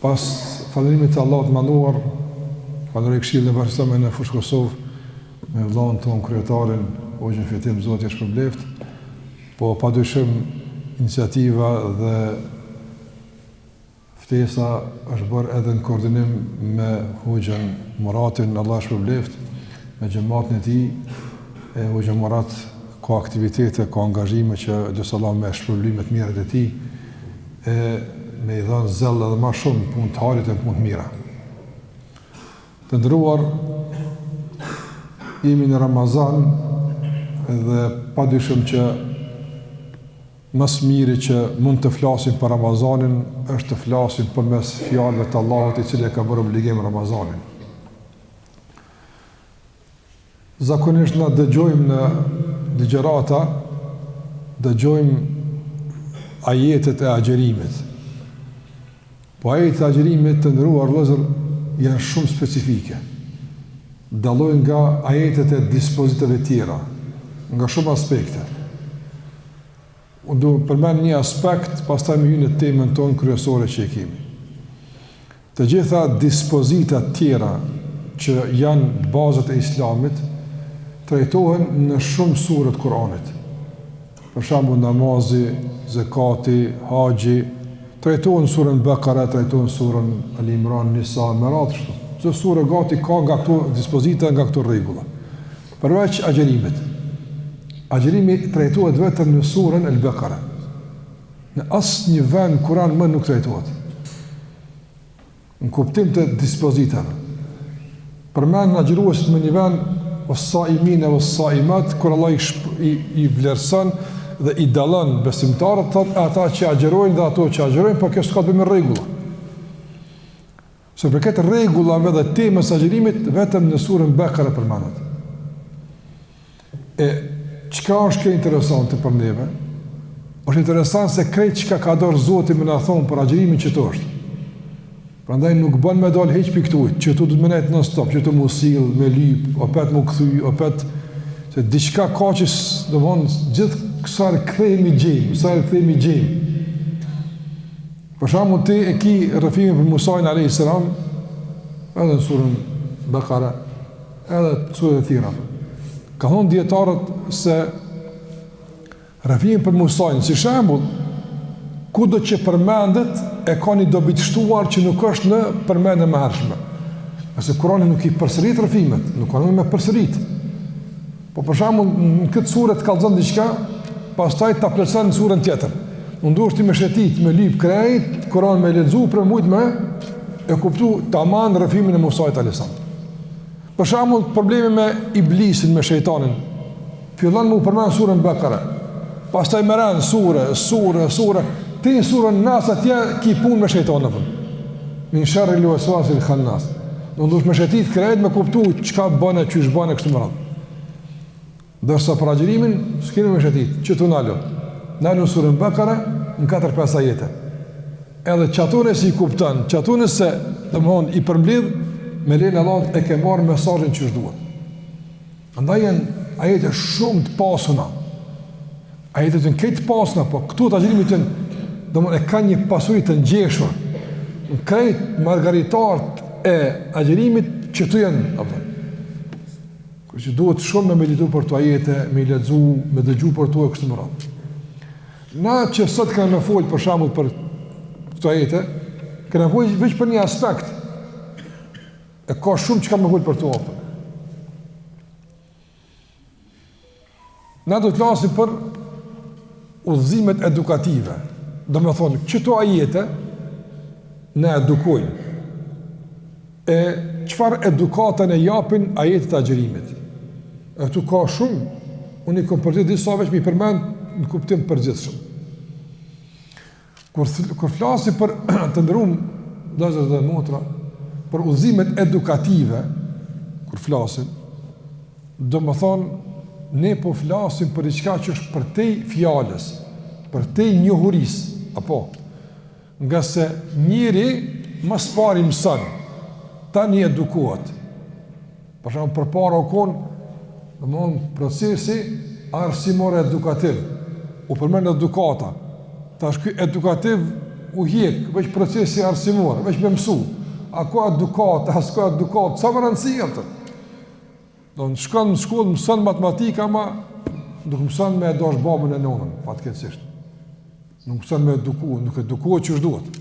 Pas falënderimit të Allahut të Madhëruar, falënderoj Këshillin e Bashkësisë Islame në Fushë Kosovë, me vëllaun tonë kryetarin, Hoxhën Fitim, Zoti e shpërbleftë, po padyshim iniciativa dhe ftesa është bërë edhe në koordinim me Hoxhën Muratin, Allahu e shpërbleftë, me xhematin e tij, e Hoxha Murat ka aktivitete, ka angazhime që lus Allahun me shpërbly me të mirat e tij, e me i dhënë zell edhe ma shumë në punë të hajrit e në punë të mira. Të nderuar, jemi në Ramazan dhe pa dyshim që më së miri që mund të flasim për Ramazanin është të flasim përmes fjalëve të Allahut i cili e ka bërë obligim Ramazanin. Zakonisht na dëgjojmë në ligjërata, dëgjojmë ajetet e agjërimit. Po ajetet e agjërimit të nderuar vëllezër janë shumë specifike. Dallojnë nga ajetet e dispozitave tjera, nga shumë aspekte. Unë do përmend një aspekt, pastaj me hy në temën tonë kryesore që e kemi. Të gjitha dispozitat tjera që janë bazat e Islamit trajtohen në shumë sure të Kuranit. Për shembull namazi, zekati, haxhi, trajtohen në surën Bekare, trajtohen në surën Ali Imran, Nisa, me radhë kështu. Çdo sure gati ka nga këto dispozita, nga këto rregulla. Përveç agjërimit. Agjërimi trajtohet vetëm në surën El Bekare. Në asnjë vend në Kur'an më nuk trajtohet. Në kuptim të dispozitave. Përmenden agjëruesit në një vend was-saimine was-saimat kur Allah i, i, i vlerëson dhe i dallon besimtarët thotë ata që agjërojnë dhe ato që agjërojnë, por kjo s'ka të bëjë me rregulla. Sa i përket rregullave dhe temës së agjërimit vetëm në surën Bekare përmendet. E çka është kjo interesante për neve? Është interesant se krejt çka ka dashtë Zoti me na thonë për agjërimin qëtu është. Prandaj nuk bën me dal hiç pi këtu, qëtu duhet me nejt non stop, qëtu m'u sill, me lyp, opet m'u kthy, opet se diçka ka që domthon gjithë sa herë kthehemi gjejmë, sa herë kthehemi gjejmë. Për shembull ti e ki rrëfimin për Musain alayhis salam edhe në surën Bekare, edhe suret e tjera. Kanë thonë dijetarët se rrëfimi për Musain si shembull kudo që përmendet e ka një dobi të shtuar që nuk është në përmendjen e mëhershme. Ngase Kurani nuk i përsërit rrëfimet, nuk ka nevojë me përsërit. Po për shembull në këtë sure të kallzon diçka, pastaj ta plotëson në surën tjetër. Nuk duhesh ti me shetit, me lyp krejt, Kur'an me lexu për mujt me e kuptu taman rrëfimin e Musait alayhis salam. Për shembull, problemi me iblisin, me shejtanin, fillon me u përmend surën Bekare. Pastaj me rend sure, sure, sure, ti në surën Nas atje ki punë me shejtanin apo. Min sharri l-waswasil khannas. Do duhesh me shetit krejt me kuptu çka bën e qysh bën e kështu me radhë. Ndërsa për agjërimin s'kemi me shetit, qëtu nalu. Nalu në surën Bekare në 4-5 ajete. Edhe qato nëse i kupton, qato nëse, domthon i përmbledh me lejen e Allahut e ke marrë mesazhin qysh duhet. Andaj janë ajete shumë të pasuna. Ajetet janë krejt të pasuna, po këto të agjërimit janë, domthon e kanë një pasuri të ngjeshur. Në krejt margaritarët e agjërimit qëtu janë, apo. Kështu që duhet shumë me meditu për këto ajete, me i lexu, me dëgju për to e kështu me radhë. Na që sot kena me fol për shembull për këto ajete, kena fol veç për një aspekt. E ka shumë çka me fol për to apo. Na do të flasim për udhëzimet edukative. Domethonë, qëto ajete na edukojnë. E çfarë edukate na japin ajetet e agjërimit? E këtu ka shumë, unë i kom përzgjedh disa veç me i përmend në kuptim përgjithshëm. Kur kur flasim për të nderum vëllezër dhe motra, për udhëzimet edukative, kur flasim, domethonë, ne po flasim për diçka që është përtej fjalës, përtej njohurisë, apo, ngase njeri më së pari mëson, tani edukohet, Për shembull përpara u kon, domthon procesi arsimor edukativ, u përmend edukata. Tash ky edukativ u hjek, veç procesi arsimor, veç me mësu, a ka edukatë, a s'ka edukatë, s'a me rëndësi, atë. Do të shkon në shkollë, mëson matematikë, ama nuk mëson me e dash babën e nonën, fatkeqësisht. Nuk mëson me eduku, nuk edukohet qysh duhet.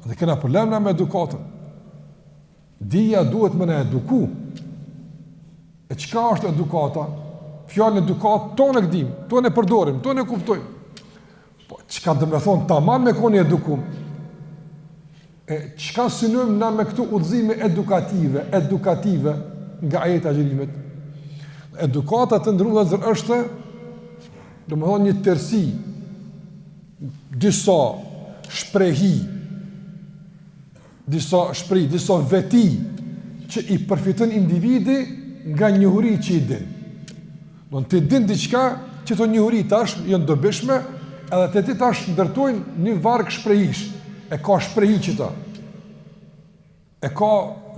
Dhe kena problem na me edukatën. Dija duhet me na eduku. E çka është edukata? Fjalën edukatë tonë e dimë, tonë e përdorim, tonë e kuptojmë. Po çka do me thonë taman me kon i edukum? E çka synojmë na me këto udhëzime edukative, edukative nga ajetet e agjërimit? Edukata të nderuar vëllezër është domethonë një tërësi disa shprehi disa shprehi, disa veti që i përfiton individi nga njohuri që i din. Do ti din diçka qëto njohuri tash janë dobishme, edhe te ti tash ndërtojnë një varg shprehish. E ka shprehi qëta. E ka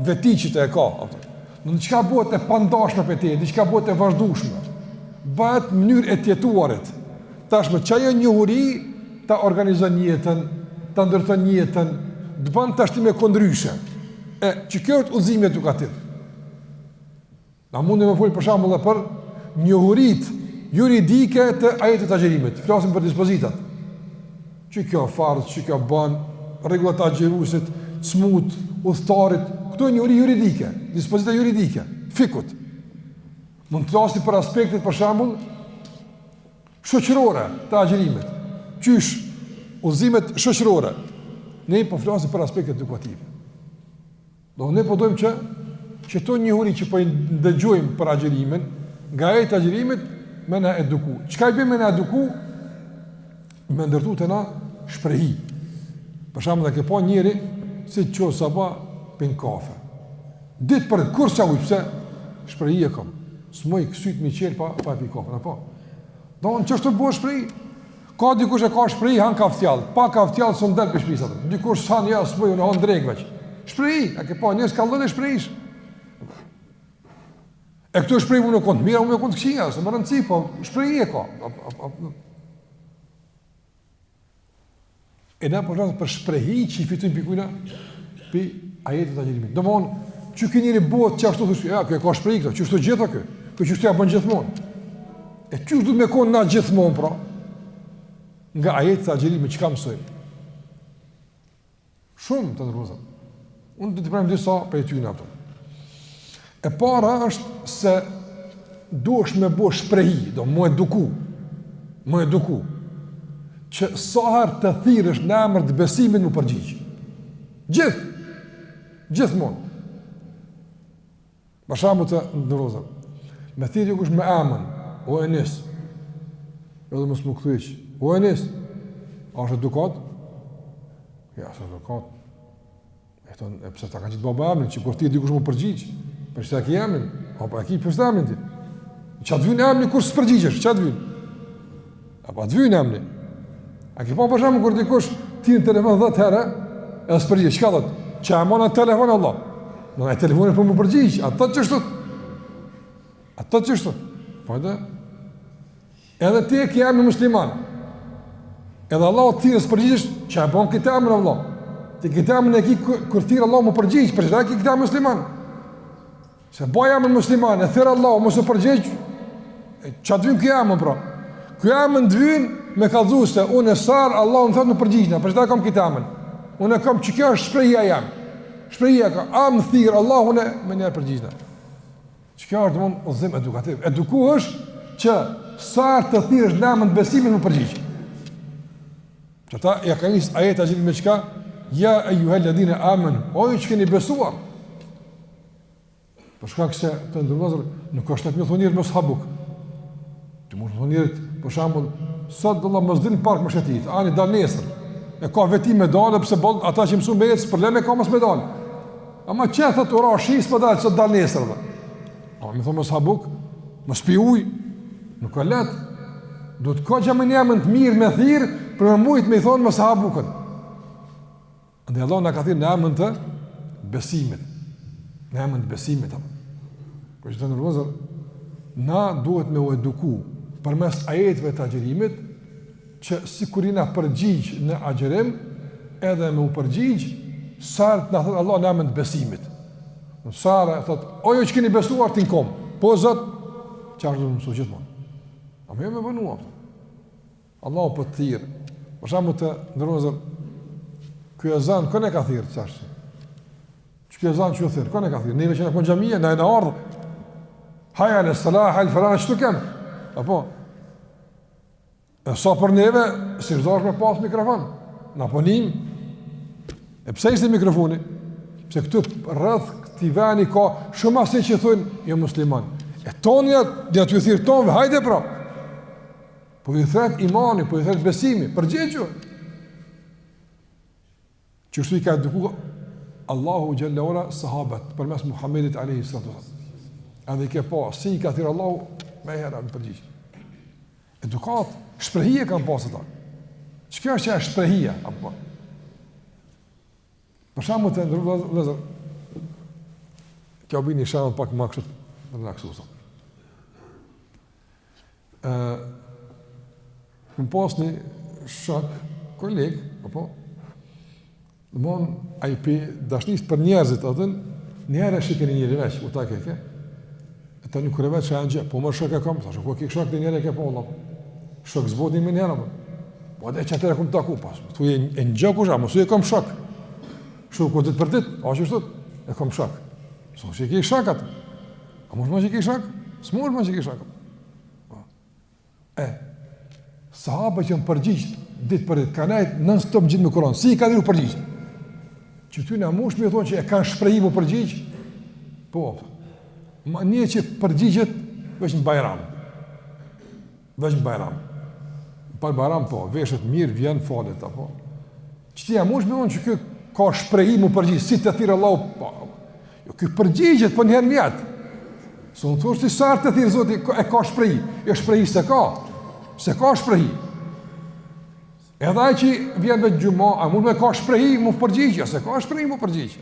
veti qëta e ka. Apo. Në diçka bëhet e pandashme për te, diçka bëhet e vazhdueshme. Bëhet mënyrë e të jetuarit. Tashmë qajo njohuri ta organizon jetën, ta ndërton jetën, të bën tash ti me kon ndryshe. E që kjo është udhëzimi edukativ. Na mundemi me fol për shembull edhe për njohuritë juridike të ajetit të agjërimit. Flasim për dispozitat. Që kjo farz, që kjo ban, rregullat e agjëruesit, smut, udhëtarit, këto njohuri juridike, dispozita juridike, fikhut. Mund të flasim për aspektet për shembull shoqërore të agjërimit. Qysh udhëzimet shoqërore. Ne po flasim për aspektet edukative. Do ne po dojmë që qëto njohuri që po i ndëgjojmë për agjërimin, nga ajetet e agjërimit me na eduku. Çka i bie me na eduku? Me ndërtu te na shprehi. Për shembull, e ke pa njeri si të çohet sabah pin kafe. Ditë për kurrë s'ha ujë, pse? Shprehi e kam. S'muj sytë m'i çel pa pa pi kafe, apo? Do në qështu bëhet shprehi. Ka dikush e ka shprehi, han kaftjall. Pa kaftjall, s'un del prej shpisë. Dikush s'han, ja, s'muj, unë han drekë veç. Shprehi, a ke pa, njerëz ka lloj shprehish. E këto shprehi mun me konë të mira, mun me konë të këqija, s'o me rëndësi, po shprehi e ka. E na po flasim për shprehi që i fitojmë pi kujna, pi ajetit të agjërimit. Domthon, që ky njeri bëhet qashtu thosh, ja, ky e ka shprehi këto, qështu gjithë ky, ky qështu ja bën gjithmonë. E qysh duhet me kon na gjithmonë pra? Nga ajetet e agjërimit çka mësojmë? Shumë të nderuar. Unë do të përmend disa prej tyre ato. E para është se duhesh me bo shprehi, do m'u eduku, m'u eduku, që sa herë të thirrësh në emër të besimit m'u përgjigj. Gjithë, gjithmonë. Për shembull të nderuar, me thirrë dikush me emën, o Enis, edhe mos m'u kthy, o Enis, a është edukatë? Ja, s'është edukatë. E thonë, e pse ta ka qitë baba emrin, që kur thirr dikush m'u përgjigj, për qëta e ki emrin, apo e ki për qëta emrin ti? Ça të vyn emri kur s'përgjigjesh, ça të vyn? Apo të vyn emri? A ki pa për shembull kur dikush thirr në telefon 10 herë, edhe s'përgjigjesh, çka thotë? Ça e mon atë telefon Allah? Në e telefonin për m'u përgjigj, a thotë qështu? A thotë qështu? Po edhe edhe ti e ke emrin musliman. Edhe Allahu të thirr s'përgjigjesh, ça e bon këtë emër Allah? Ti këtë emër e ki kur thirr Allahu m'u përgjigj, për çka e ki këtë emër musliman? Se baj emër musliman, e thirr Allahu, mos u përgjigj, ça të vyn ky emër pra? Ky emër të vyn me kallzu se unë sa herë Allahu më thotë me përgjigjna, për çka kam këtë emër? Unë e kam që kjo është shprehja jem. Shprehja ka, a më thirr Allahu unë menjëherë përgjigjna. Që kjo është domthon udhëzim edukativ. Edukohesh që sa herë të thirrësh në emër të besimit me përgjigj. Qata ja ka nis ajetet e agjërimit me çka? Ja ejjuhel-ledhine amenu, o ju që keni besuar. Për shkak se të nderuar vëllezër, nuk është lehtë me thonë njerit mos ha bukë. Ti mund të thonë njerit, për shembull, sot vëlla mos dil në park me shëtit, ani dal nesër. E ka veti me dalë, pse boll ata që mësuan me ecë, problem e ka mos me dal. Ama që thotë ora shi s'po dal, sot dal nesër. Dhe. A me thonë mos ha bukë, mos pi ujë, nuk ka lehtë. Duhet koxha me një emën të mirë me thirr, për me mujt me i thonë mos ha bukën. Andaj Allahu na ka thirrë në emën të besimit. Në emën të besimit. Por që të nderuar vëllezër, na duhet me u eduku përmes ajeteve të agjërimit, që sikur jena përgjigj në agjërim, edhe me u përgjigj, sa herë të na thotë Allahu në emër të besimit. Në sa herë thotë, o ju që keni besuar ti n'kom, po Zot, qashtu me mësu gjithmonë. A më jo me vonu, apo? Allahu po të thirr. Për shembull të nderuar vëllezër, ky ezan kënd e ka thirr tash? Që ky ezan që u thirr, kënd e ka thirr? Neve që na kon xhamia, na jena ardh. Hajje ale salah, hajje al falah, qëtu kem? Apo? E sa për neve, s'ish dasht me pas mikrofon. Na po nim. E pse ishte mikrofoni? Pse këtu rreth këtij veni ka shumë asi që thonë jo musliman. E tonë ja, ja t'ju thirr tonëve, hajde pra. Po ju thret imani, po ju thret besimi, përgjigju. Qështu i ka eduku Allahu xhelle ue ala sahabët përmes Muhammedit alejhi salatu ue selam. Edhe i ke pa, si i ka thirr Allahu, menjëherë u përgjigj. Edukat, shprehje kanë pasë ata. Që kjo është që e shprehia, apo? Për shembull të nderuar vëllezër, kjo bëj një shembull pak më kështu relaksues. Ë Kam pas një shok, koleg, apo Domthon ai pi dashnisë për njerëzit atë, një herë e shike një njeri veç, u takë ke. E tani kur e vet çka janë po më shok e kam, thashë ku ke shok ti njëherë e ke po valla. Shok s'bohet një herë apo. Po edhe që atëherë kum taku pas. Thuj e ngjo kush, mos e kam shok. Shoku ditë për ditë, a qështu? E kam shok. S'o që ke shok atë. A mos më që ke shok? S'mund më që ke shok. Po. E, sahabët që janë përgjigj ditë për ditë, kanë nejt non stop gjithë me Kur'an. Si i ka dhënë përgjigj? Që ty na mush me thonë që e kanë shprehi mu përgjigj? Po. Ma një që përgjigjet veç në Bajram. Veç në Bajram. Për Bajram po, veshet mirë, vjen falet apo. Që ti a mush me thonë që ky ka shprehi mu përgjigj, si të thirr Allahu, po. Jo, ky përgjigjet po një herë n'vjet. S'un thosh ti sa herë të thirr Zoti e ka shprehi, jo shprehi s'e ka. S'e ka shprehi. Edhe ai që vjen veç xhuma, a mund me ka shprehi mu përgjigj, s'e ka shprehi mu përgjigj.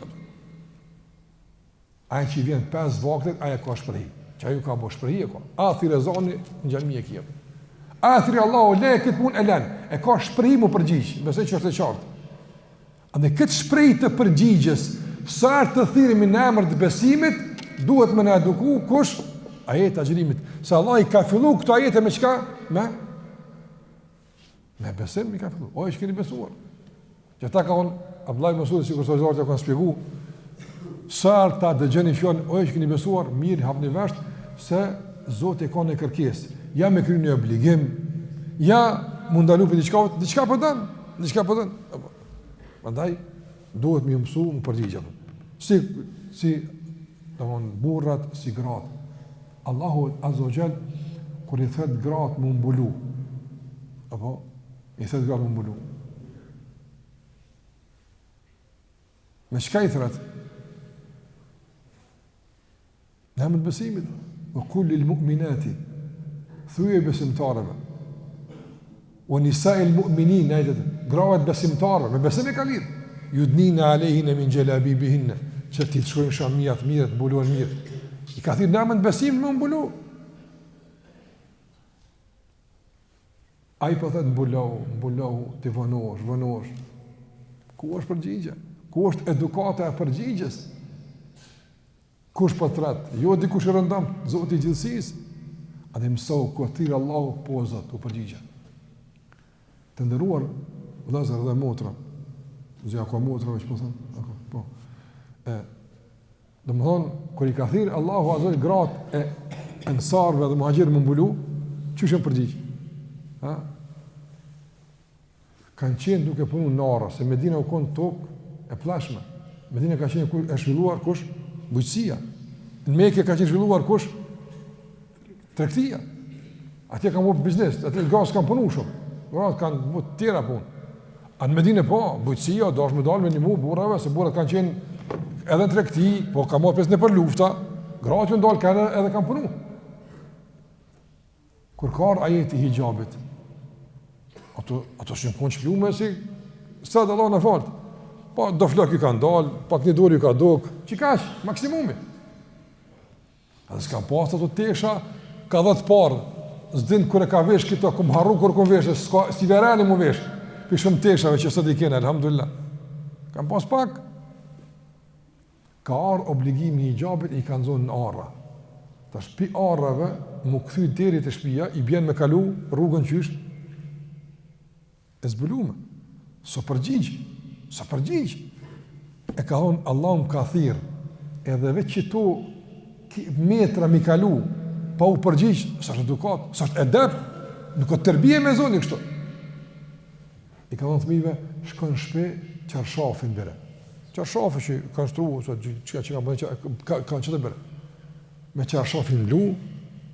Ai që vjen pesë vaktet, ai e ka shprehi. Që ai ka bo shprehi e ka. A thirr ezani në xhami e kje. A thirr Allahu le këtë punë e len. E ka shprehi mu përgjigj. Besoj që është e qartë. A në këtë shprehi të përgjigjes, sa herë të thirremi në emër të besimit, duhet me na eduku kush ajet agjërimit. Se Allah i ka fillu këto ajete me çka? Me Me besim i ka fillu. O, që keni besuar. Që ta ka thonë, Abdullah ibn Mesudi, sikurse hoxhallarët e kanë shpjegu, sa herë ta dëgjoni fjalën, o, që keni besuar, mirë, hapni vesht, se Zoti e ka një kërkesë. Ja me kry një obligim, ja m'u ndalu prej diçka, diçka po don, diçka po don. Prandaj, duhet me mësu, m'u përgjigj. Si, si, domethënë, burrat, si gratë. Allahu Azza wa Jall kur i thret gratë m'u mbulu. Apo i thret gratë m'u mbulu. Me çka i thret? Në emër të besimit. Wa kul lil mu'minati. Thuaj besimtarëve. Wa nisa'il mu'minin, ajeti, grave të besimtarëve, me besim e ka lidh. Judnina alejhinne min xhelabibihinne, që t'i lëshojnë shamiat mirë, të mbulohen mirë. I ka thirrë në emër të besimit me u mbulu. Ai po thotë mbulohu, mbulohu, ti vonohesh, vonohesh. Ku është përgjigja? Ku është edukata e përgjigjes? Kush po thret? Jo dikush i rëndom, Zoti i gjithësisë. Andaj mësohu kur thirr Allahu, po Zot, u përgjigje. Të nderuar vëllezër dhe motra. Zë ka motra veç po thon, apo po. E domethonë kur i ka thirr Allahu azza gratë e ensarëve dhe muhaxhirëve m'u mbulu, qysh janë përgjigj? Ha? Kanë qenë duke punu në ara, se Medina u konë tokë e plleshme. Medina ka qenë e zhvilluar kush? Bujqësia. Në Mekë ka qenë zhvilluar kush? Tregtia. Atje kanë bërë biznes, atje gratë s'kanë punu shumë. Gratë kanë bërë tjera punë. A në Medinë po, bujqësia, do është me dalë me ndihmu burrave, se burrat kanë qenë edhe në tregti, po kanë marrë pjesë nëpër lufta, gratë janë dalë kanë edhe kanë punu. Kur ka ardhë ajeti i hixhabit, ato, ato s'janë konë çplume si, sot Allahu na faltë, po do flokë ju kanë dalë, pak një dorë ju ka dok, qikaq, maksimumi. Edhe s'ka pas ato tesha, ka dhe të parë, s'din kur e ka vesh këto, kum harru kur kum vesh, s'ka, s'i vëreni mu vesh, për shumë teshave që sot i kena, alhamdulillah. Kanë pas pak. Ka ardhë obligimi i hixhabit i kanë zonë në arra. Tash pi arrave, m'u kthy deri te shpia, i bjen me kalu rrugën qysh, e zbulume. S'u përgjigj, s'u përgjigj. E ka thonë, Allahu më ka thirrë, edhe veç qito metra m'i kalu, pa u përgjigj, s'është edukatë, s'është edep, nuk o terbije me zonë kështu. I ka thonë fëmijëve, shko në shpi, çarshafin bjere. Çarshafi që kanë shtru, ose që që kanë bërë, që ka, kanë që të bërë. Me çarshafin mlu,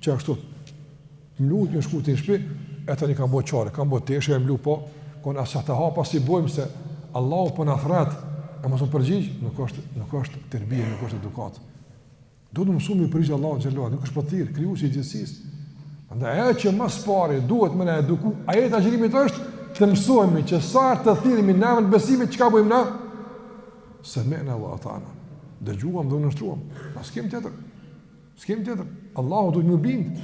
që ashtu, mlu të një shku të në shpi, e tani kanë bërë qare, kanë bërë teshe e mlu, po, konë asë të hapa si bojmë se Allahu po na thret, e mos u përgjigj, nuk është, nuk është terbije, nuk është edukatë. Duhet me mësu me iu përgjigj Allahut xhelle ue ala, nuk është po thirr, krijuesi i gjithësisë. Andaj ajo që më së pari duhet me na eduku, ajeti i agjërimit është të mësohemi që sa herë të thirremi në emër të besimit, çka bëjmë na? Semi'na wa ata'na. Dëgjuam dhe u nënshtruam. Na s'kem tjetër. S'kem tjetër. Allahu duhet me iu bind.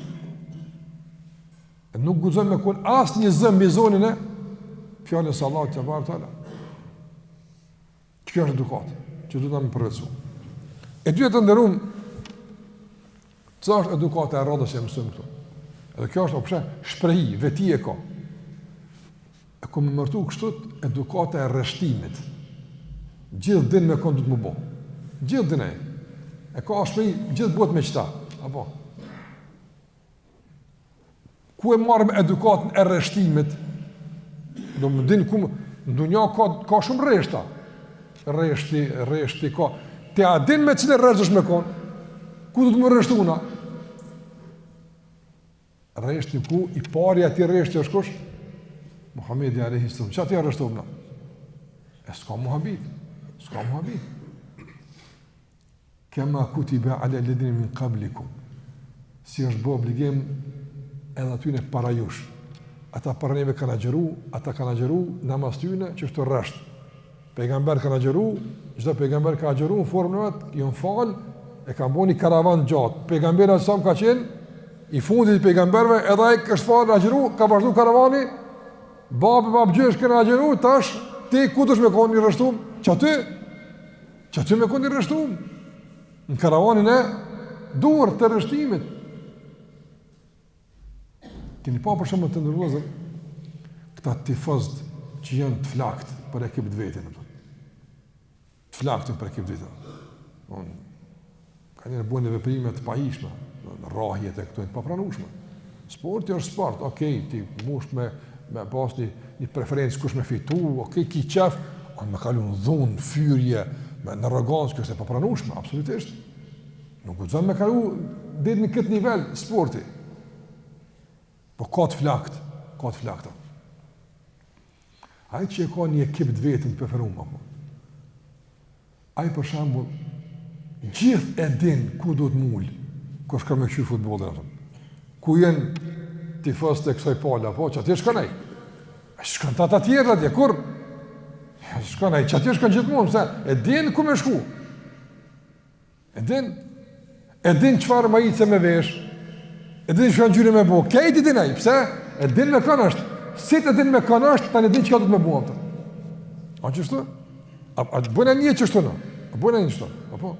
E nuk guxon me kon asnjë zë mbi zonin e fjalës së Allahut tebareke ue teala. Kjo është edukatë, që duhet na me përvetësu. E dyta të nderum, cila është edukata e radhës që e mësojmë këtu? Edhe kjo është, opshe, shprehi, veti e ka. E kom emërtu kështu edukata e rreshtimit. Gjithë din me konë duhet m'u bo. Gjithë din e. E ka shprehi, gjithë bëhet me qëta. Apo? Ku e marrim edukatën e rreshtimit? Do me din ku në dunja ka ka shumë rreshta. Rreshti, rreshti ka. Ti a din me cilën rresht është me kon? Ku do të m'u rreshtu na? Rreshti ku i pari atij rreshti është kush? Muhamedi alayhi salam. Qaty rreshtohem na? E s'ka muhabet. S'ka muhabet. Kema kutibe ala ledhine min kablikum, si është bo obligim edhe atyne para jush. Ata para neve kanë agjëru, ata kanë agjëru, na mas tyne qështu rresht. Pejgamberët kanë agjëru, çdo pejgamber ka agjëru në formën e vet, janë falë, e kanë bo një karavan gjatë. Pejgamberi alejhi selam ka qenë i fundit i pejgamberëve, edhe ai është falë, agjëru, ka vazhdu karavani, babë, babë gjysh kanë agjëru, tash ti ku dush me konë i rreshtum? Qaty? Qaty me konë i rreshtum, në karavanin e duhur të rreshtimit. Keni pa për shembull të nderuar vëllezër, këta tifozët që janë të flakt për ekip të vetin. Të flakt për ekip të vetin. Unë, Kanjëherë bojnë veprime të pahijshme, në rrahjet e këto janë të papranueshme. Sporti është sport, okej, ti mush me me pas një një preferencë kush me fitu, okej, ki qef, a me kalu në dhunë, fyrje, me në arrogancë, kjo është e papranueshme, absolutisht. Nuk guxon me kalu deri në këtë nivel sporti. Po ka të flakt, ka të flakta. Ai që e ka një ekip të vetin të preferum, apo? Ai për shembull, gjithë e din ku duhet m'u ul, kur shkon me kqyr futbollin, apo? Ku janë tifozët e kësaj pale, apo? Qaty shkon ai? Ai s'shkon te ata tjerë atje, kur? Shkon ai, qaty shkon gjithmonë, se e din ku me shku. E din, e din çfarë majice me vesh, e din çfarë ngjyre me bo, krejt i din ai, pse? E din me kanë është, si të din me kanë është, tani din çka do të me bo atë. A qështu? A, a bëna një qështu në? A bëna një qështu? Apo?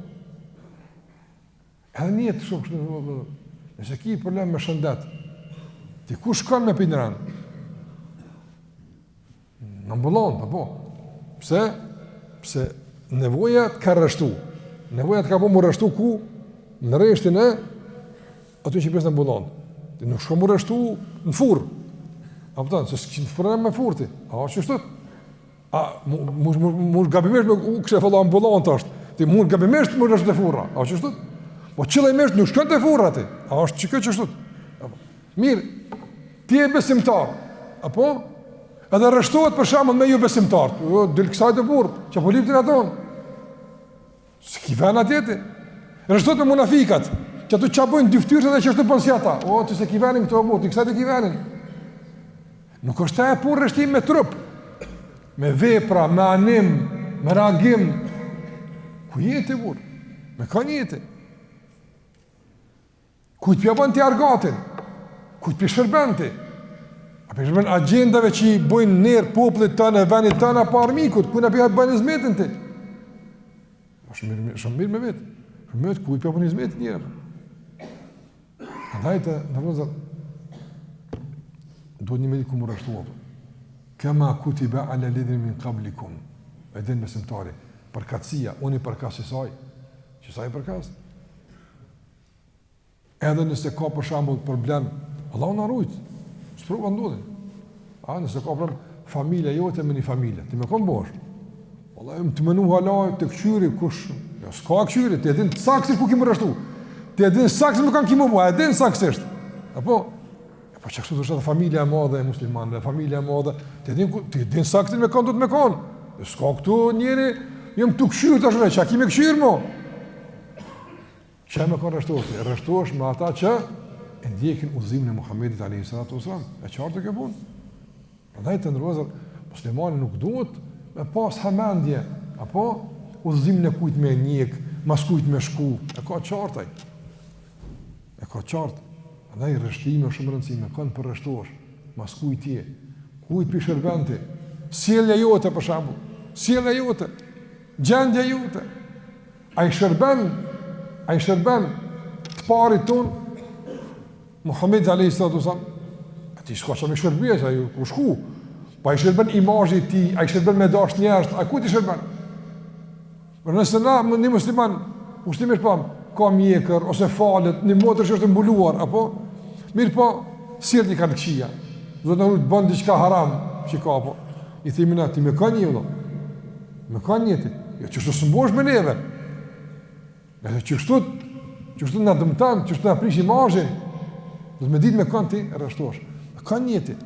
Edhe një të shumë kështu, nëse ki problem me shëndet, ti ku shkon me pi n'rend? Në ambulantë, apo? Pse? Pse nevoja të ka rreshtu. Nevoja të ka bo m'u rreshtu ku? Në rreshtin e aty që presin ambulantë. Ti nuk shkon m'u rreshtu në furrë. A kupton, se s'ki problem me furrë ti. A është qështu? A, mu, mu, mu, mu gabimisht me u kështë e fëlla ambulantë është. Ti mu gabimisht m'u rreshtu te furra. A është qështu? Po qëllimisht nuk shkon te furra ti. A është qikjo qështu? Mirë, ti je besimtar, apo? Edhe rreshtohet për shembull me jobesimtar. Jo, dil kësaj të burr, që po lyp ti aton. S'ki ven atje ti. Rreshtohet me munafikat, që ato çka bëjnë dyftyrë dhe qashtu bën si ata. O, ti s'e ki venin këtu apo, ti kësaj e ki venin. Nuk është e punë rreshtim me trup, me vepra, me anim, me reagim. Ku je ti burr? Me kanë je ti? Kujt p'ja bën ti argatin? Kujt p'i shërben ti? A p'i shërben agjendave që i bojnë nder popullit tënd e vendit tënd apo armikut? Kujt p'i bën hizmetin ti? Është mirë, shumë mirë me vet. Shumë mirë kujt po bën hizmet njeri. Andaj të nderuar vëllezër, duhet njeri me ditë ku m'u rreshtu. Kema kutibe ala ledhine min kablikum, e din besimtari, përkatësia, unë i përkas qësaj, qësaj i përkas. Edhe nëse ka për shembull problem, Allahu na rujt, sprova ndodhin. A, nëse ka problem, familja jote me një familje, ti me kon bohesh. Valla, jam tu menu hala të këqyri, kush, jo, s'ka këqyri, ti e din saktësisht ku ki m'u rreshtu, ti e din saktësisht me kan ki m'u bo, e din saktësisht. Apo, e po qashtu është edhe familja e madhe e muslimanëve, familja e madhe, ti e din, ti e din saktësisht me kan duhet me kon. Jo, s'ka këtu njeri, jam tu këqyr tash, çka ki me këqyr mo? Që me kon rreshtohesh? Rreshtohesh me ata që e ndjekin udhëzimin e Muhammedit alayhi salatu wasalam. E qartë kjo punë. Prandaj të nderuar vëllezër, muslimani nuk duhet me pas hamendje apo udhëzimin e kujt me ndjek, mas kujt me shku. E ka qartë ai. E ka qartë. Prandaj rreshtimi është shumë rëndësi, me kon po rreshtohesh, mas kujt je, kujt po i shërben ti, sjellja jote për shembull, sjellja jote, gjendja jote. A i shërben, a i shërben të parit tonë, Muhammed alayhi salatu wasallam, atij s'ka çka me shërby, ai ku shku. Po a i shërben imazhi i tij, a i shërben me dash njerëz, a kujt i shërben? Por nëse na një musliman, kushtimisht po, ka mjekër ose falet, një motër që është mbuluar, apo mirëpo, sjelljet i kanë këqija. Do të thotë bën diçka haram që ka apo. I themi na ti me kan je vëlla. Me kan je ti. Jo qështu s'mbohesh me neve. Edhe qështu, qështu na dëmton, qështu na prish imazhin. Do të me ditë me kan ti rreshtohesh. Me kan je ti.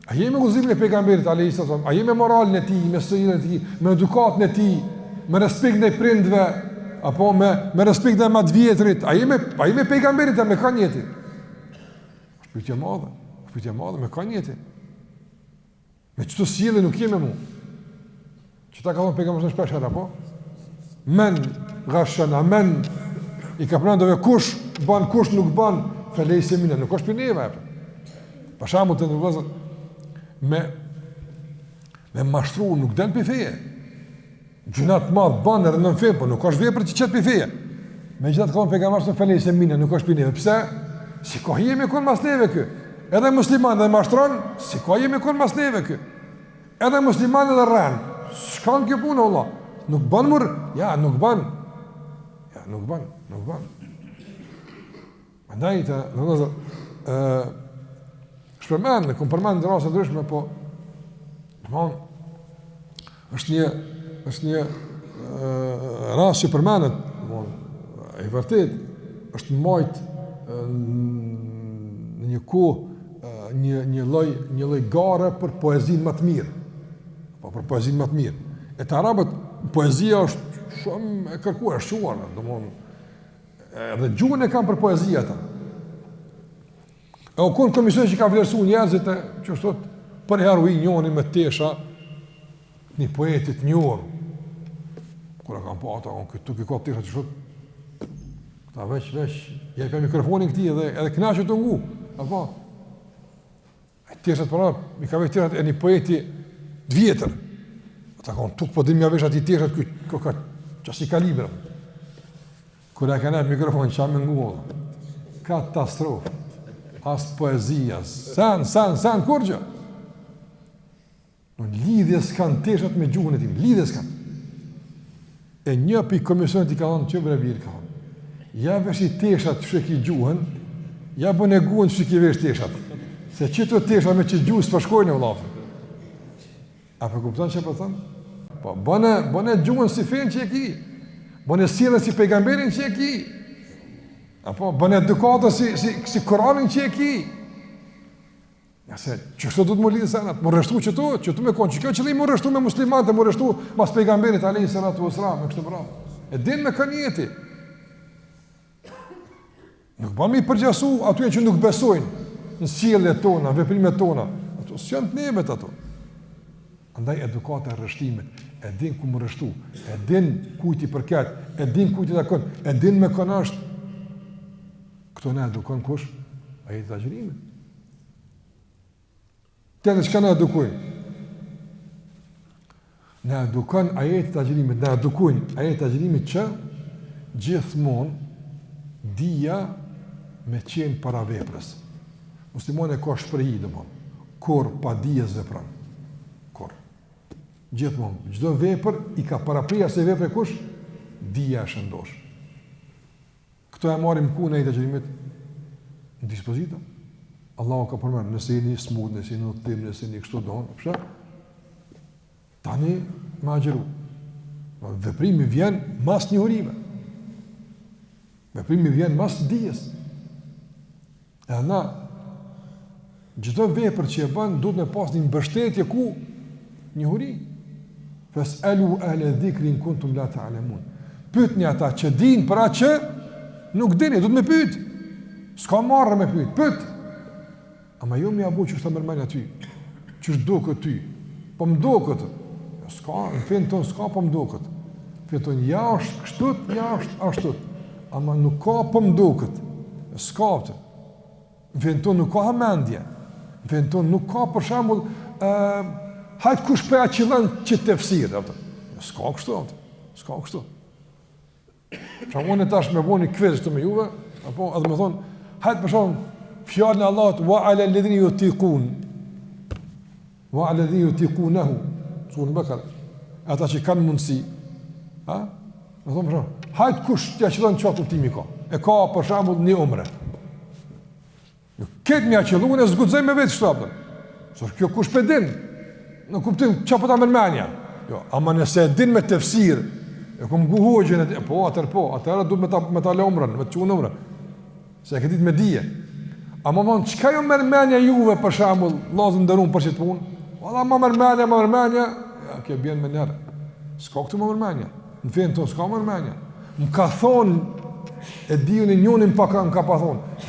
A je me udhëzimin e pejgamberit alayhi sallam? A je me moralin e tij, me sjelljen e tij, me edukatën e tij, me respekt ndaj prindve, apo me me respekt ndaj më të vjetrit? A je me a je me pejgamberin a me kan je ti? Është pyetje e madhe, është pyetje e madhe me kan je ti? Me qëto sjellje nuk je me mu. Qëta ka thonë pejgamberi shpesh herë, apo? Men gashena, men i ka përmend dove kush ban, kush nuk ban, felejse minna, nuk është prej neve. Apo. Për shembull të nderuar vëllezër, me, me mashtru nuk del prej feje. Gjynah të madh ban edhe në fe, po nuk është vepër që qet prej feje. Megjithatë ka thonë pejgamberi felejse minna, nuk është prej neve. Pse? S'i ka hije me kon mas neve ky. Edhe musliman dhe mashtron, s'i ka hije me kon mas neve ky. Edhe musliman edhe rren. S'shkon kjo punë valla. Nuk bën mur, ja, nuk bën. Ja, nuk bën, nuk bën. Andaj të nderuar vëllezër, ë shpërmend, kom përmend në raste ndryshme, po domthon është një është një ë rast që përmendet, domthon e vërtet është majt në një kohë një një lloj një lloj gare për poezinë më të mirë. Po për poezinë më të mirë. E te arabët poezia është shumë e kërkuar, e shquar, domthon Edhe gjuhën e kanë për poezi ata. E u konë komisioni që ka vlerësu njerëzit e që thot, përherë u hi njoni me tesha një poeti të njohur. Kur e kanë pa ata, on këtu ky ka tesha që thot, këta veç, veç, jepja mikrofonin këtij edhe, edhe knaqë të ngu. Apo? Teshat pra, i ka vesh teshat e një poeti të vjetër. Ata kanë tuk po dim ja vesh atij teshat ky ka ka qasi kalibër. Kur e kanë mikrofon ça me ngu. Katastrofë. As poezia, sen, sen, sen kurgjë. Në lidhje s'kanë teshat me gjuhën e tij, lidhje s'kanë. E një pi komisionit i ka thonë, që bre bir ka thonë, ja veshi teshat që ki gjuhën, ja bëne gjuhën që ki vesh teshat. Se qëto teshat me qët gjuhë s'po shkojnë e vllafë. A po kupton që po them? Po, bëne, bëne gjuhën si fenë që e ki, bëne sjelljen si pejgamberin që e ki, apo bëne edukatën si, si, si Kuranin që e ki, Se qështu duhet m'u lidhë senat, m'u rreshtu qëtu, qëtu me konë, që kjo qëllim m'u rreshtu me muslimanët, m'u rreshtu mas pejgamberit, alejhi salatu ve selam, e kështu me radhë. E din me kan je ti. Nuk ban me i përngjasu atyre që nuk besojnë në sjelljet tona, në veprimet tona. Ato s'janë të nevet ato. Andaj edukata e rreshtimit, e din ku m'u rreshtu, e din kujt i përket, e din kujt i takon, e din me kon është. Këto na edukon kush? Ajeti i agjërimit. Tjetër çka na edukojnë? Na edukon ajetet e agjërimit, na edukojnë ajetet e agjërimit që gjithmonë dija me qenë para veprës. Muslimani e ka shprehi, domethënë, kurrë pa dije s'vepron. Kurrë. Gjithmonë, çdo vepër i ka parapri asaj vepre kush? Dija e shëndoshë. Këto e marrim ku në ajetet e agjërimit? Në dispozita. Allahu ka përmend, nëse jeni smut, nëse jeni n'udhëtim, nëse jeni kështu don, pse? Tani me agjëru. Veprimi vjen mas njohurive. Veprimi vjen mas dijes. Edhe na, çdo vepër që e bën, duhet me pas një mbështetje ku njohuri. Fes elu ehle dhikri in kuntum la ta'lemun. Pyetni ata që dinë për atë që nuk dini, duhet me pyet. S'ka marre me pyet, pyet. Ama jo me ia bo qysh ta merr menja ty, qysh t'doket ty, po më doket, jo, s'ka, në fenë tonë s'ka po më doket, në fenë tonë ja është kështu, ja është ashtu, ama nuk ka po më doket, jo, s'ka, të. në fenë tonë nuk ka hamendje, në fenë tonë nuk ka për shembull, uh, hajt kush po ja qëllon qit tefsir, jo, s'ka kështu, s'ka kështu. Pra unë tash me bo një kviz këtu me juve, apo edhe me thonë, hajt për shembull, fjalën e Allahut, wa ala ledhine jutikun, wa ala ledhine jutikunehu, sure Bekare, ata që kanë mundësi, ha? Me thonë për shembull, hajt kush t'ja qëllon çfarë kuptimi ka, e ka për shembull një umre. Jo, këtë me ja qëllu, unë s'guxoj me vetë kështu, apo. Se kjo kush pe din, në kuptim, ça po ta merr menja? Jo, ama nëse e din me tefsir, e kom ngu hoxhën, e po, atëherë po, atëherë duhet me ta, me ta lë umren, me të çu n'umre. Se e ke ditë me dije. Ama më thonë, çka ju merr menja juve, për shembull, vllazën t'nderum për qëtë punë? Valla, ma merr menja, ma merr menja, ja, kjo bjen menjëherë. S'ka këtu ma merr menja. Në fenë tonë s'ka ma merr menja. Më ka thonë, e di unë njonin pa ka, më ka pa thonë.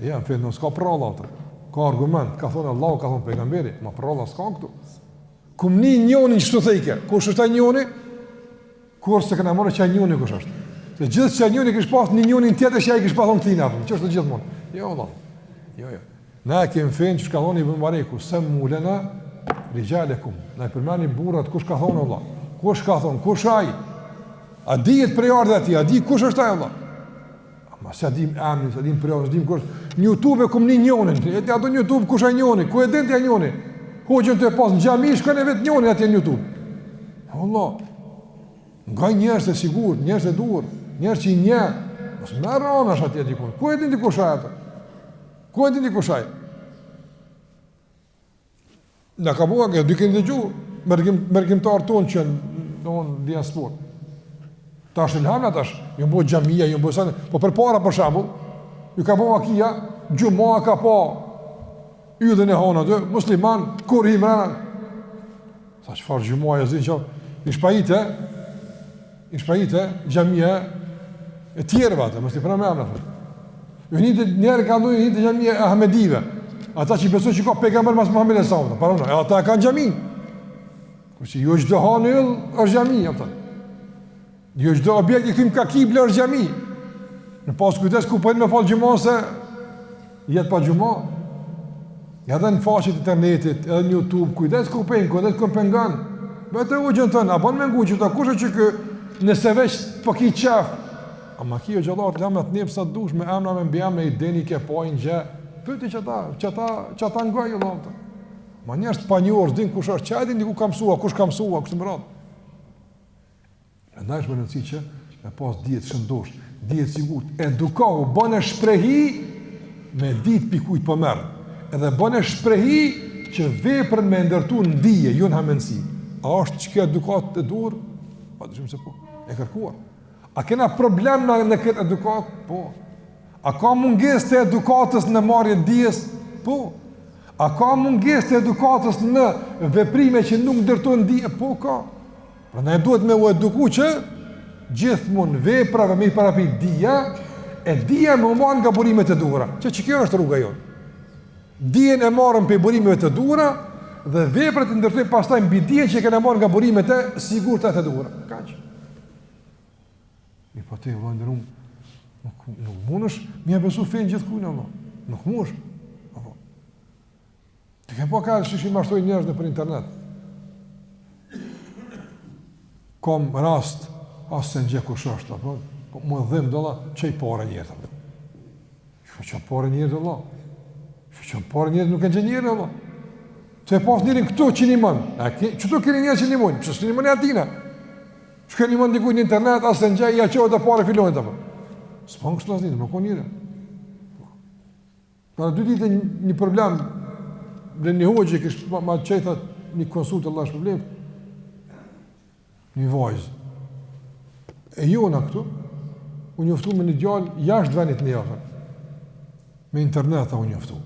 Ja, në fenë tonë s'ka prralla, atë. Ka argument, ka thonë Allahu, ka thonë pejgamberi, ma prralla s'ka këtu. Kum ni njonin qështu thojke, kush është ai njoni? Kurrë s'e kena marrë qaj njoni kush është. Se gjithë qaj njoni kish pas një njonin tjetër që ai kish pas thonë këtina, qështu gjithmonë. Jo, Allah. Jo, jo. Na e kemi fenë që ka thonë Ibn Mubareku, semmu lena rixhalekum, na i përmendni burrat, kush ka thonë Allah, kush ka thonë, kush ai, a dihet prejardhja e tij, a di kush është ai Allah, ama s'e dim emnin, s'e dim prejardhjen, s'e dim kush, në Youtube e kum ni njonin, e ti ato në Youtube kush ai njoni, ku e din ti ai njoni, hoxhën të pas në xhami, shkon e vet njonin atje në Youtube, Allah, nga njerëz të sigurt, njerëz të duhur, njerëz që i njeh, mos merr anash atje dikun, ku e din ti kush ai atë? Ku e din ti kush ai? Na ka bua, dy keni dëgju, mërgim, mërgimtarë tonë që në në diasporë. Tash elhamdulillah tash, ju bo xhamia, ju bo sane, po përpara për shembull, ju ka bo vakia, xhuma ka pa yllin e hanës aty, musliman, kur hi mrena, Tha çfarë xhumaje zin që ish pa ite, ish pa ite xhamia e tjerëve atë, mos i përmend emra. Ju një të njerë ka ndonjë një të xhamia e Ahmedive. Ata që besojnë që ka pejgamber mas Muhamedit sallallahu alaihi wasallam, e ata kanë xhamin. Kurse jo çdo hanë yll është xhami, apo. Jo çdo objekt i kthym ka kibla është xhami. Me pas kujdes ku po me fal xhuma se jet pa xhuma. Edhe në faqet e internetit, edhe në YouTube, kujdes ku po kujdes ku po ngon. Vetë hoxhën tënd, a bën me ngu qeta kush është ky? Nëse veç po ki qef. Ama ki hoxhallarët lëmë atë nep sa dush me emra me mbiemra i deni ke po një gjë. Pyeti qata, qata, qata ngoj vëlla. Ma njerëz të panjohur, din kush është, çka din ku ka mësuar, kush ka mësuar, kështu me radhë. Prandaj është me rëndësi që me pas dije të shëndosh, dije të sigurt, edukohu, bëne shprehi me ditë pi kujt po merr. Edhe bëne shprehi që veprën me ndërtu në dije, jo në hamendësi. A është që kjo edukatë e duhur? Pa dyshim se po, e kërkuar. A kena problem në, në këtë edukatë? Po. A ka mungesë të edukatës në marrje të dijes? Po. A ka mungesë të edukatës në veprime që nuk ndërtojnë dije? Po ka. Prandaj duhet me u eduku që gjithmonë veprave me i parapri dija, e dija me u marrë nga burimet e duhura. Që që kjo është rruga jonë. Dijen e marrim prej burimeve të duhura dhe veprat i ndërtojmë pastaj mbi dijen që e kena marrë nga burimet e sigurta të duhura. Kaq. Mirëpo ti, vëlla i nderum, nuk, nuk mundesh me ia besu fenë gjithkujt, Allah. Nuk mundesh. Apo. Ti ke pa ka që i mashtrojnë njerëz nëpër internet. Kom rast, as s'e njeh kush është, apo, po më dhim, vlla, çoj pare njerit, apo. Qysh çon pare njerit, vlla? Qysh çon pare njerit, nuk e njeh njeri, vlla. Të e pas njerin këtu që nimon, a ke, qëtu keni njerëz që nimojnë, pse s'nimon atina? Shkon nimon dikujt në internet, as s'e njeh, ja çon ato pare filonit, apo. S'bon kështu asnjë, nuk ka njeri. Para dy ditë një problem dhe një hoxhë kish ma, ma çoi thot një konsultë Allah problem. Një vajzë. E jona këtu u njoftu me një djalë jashtë vendit në javën. Me internet u njoftu.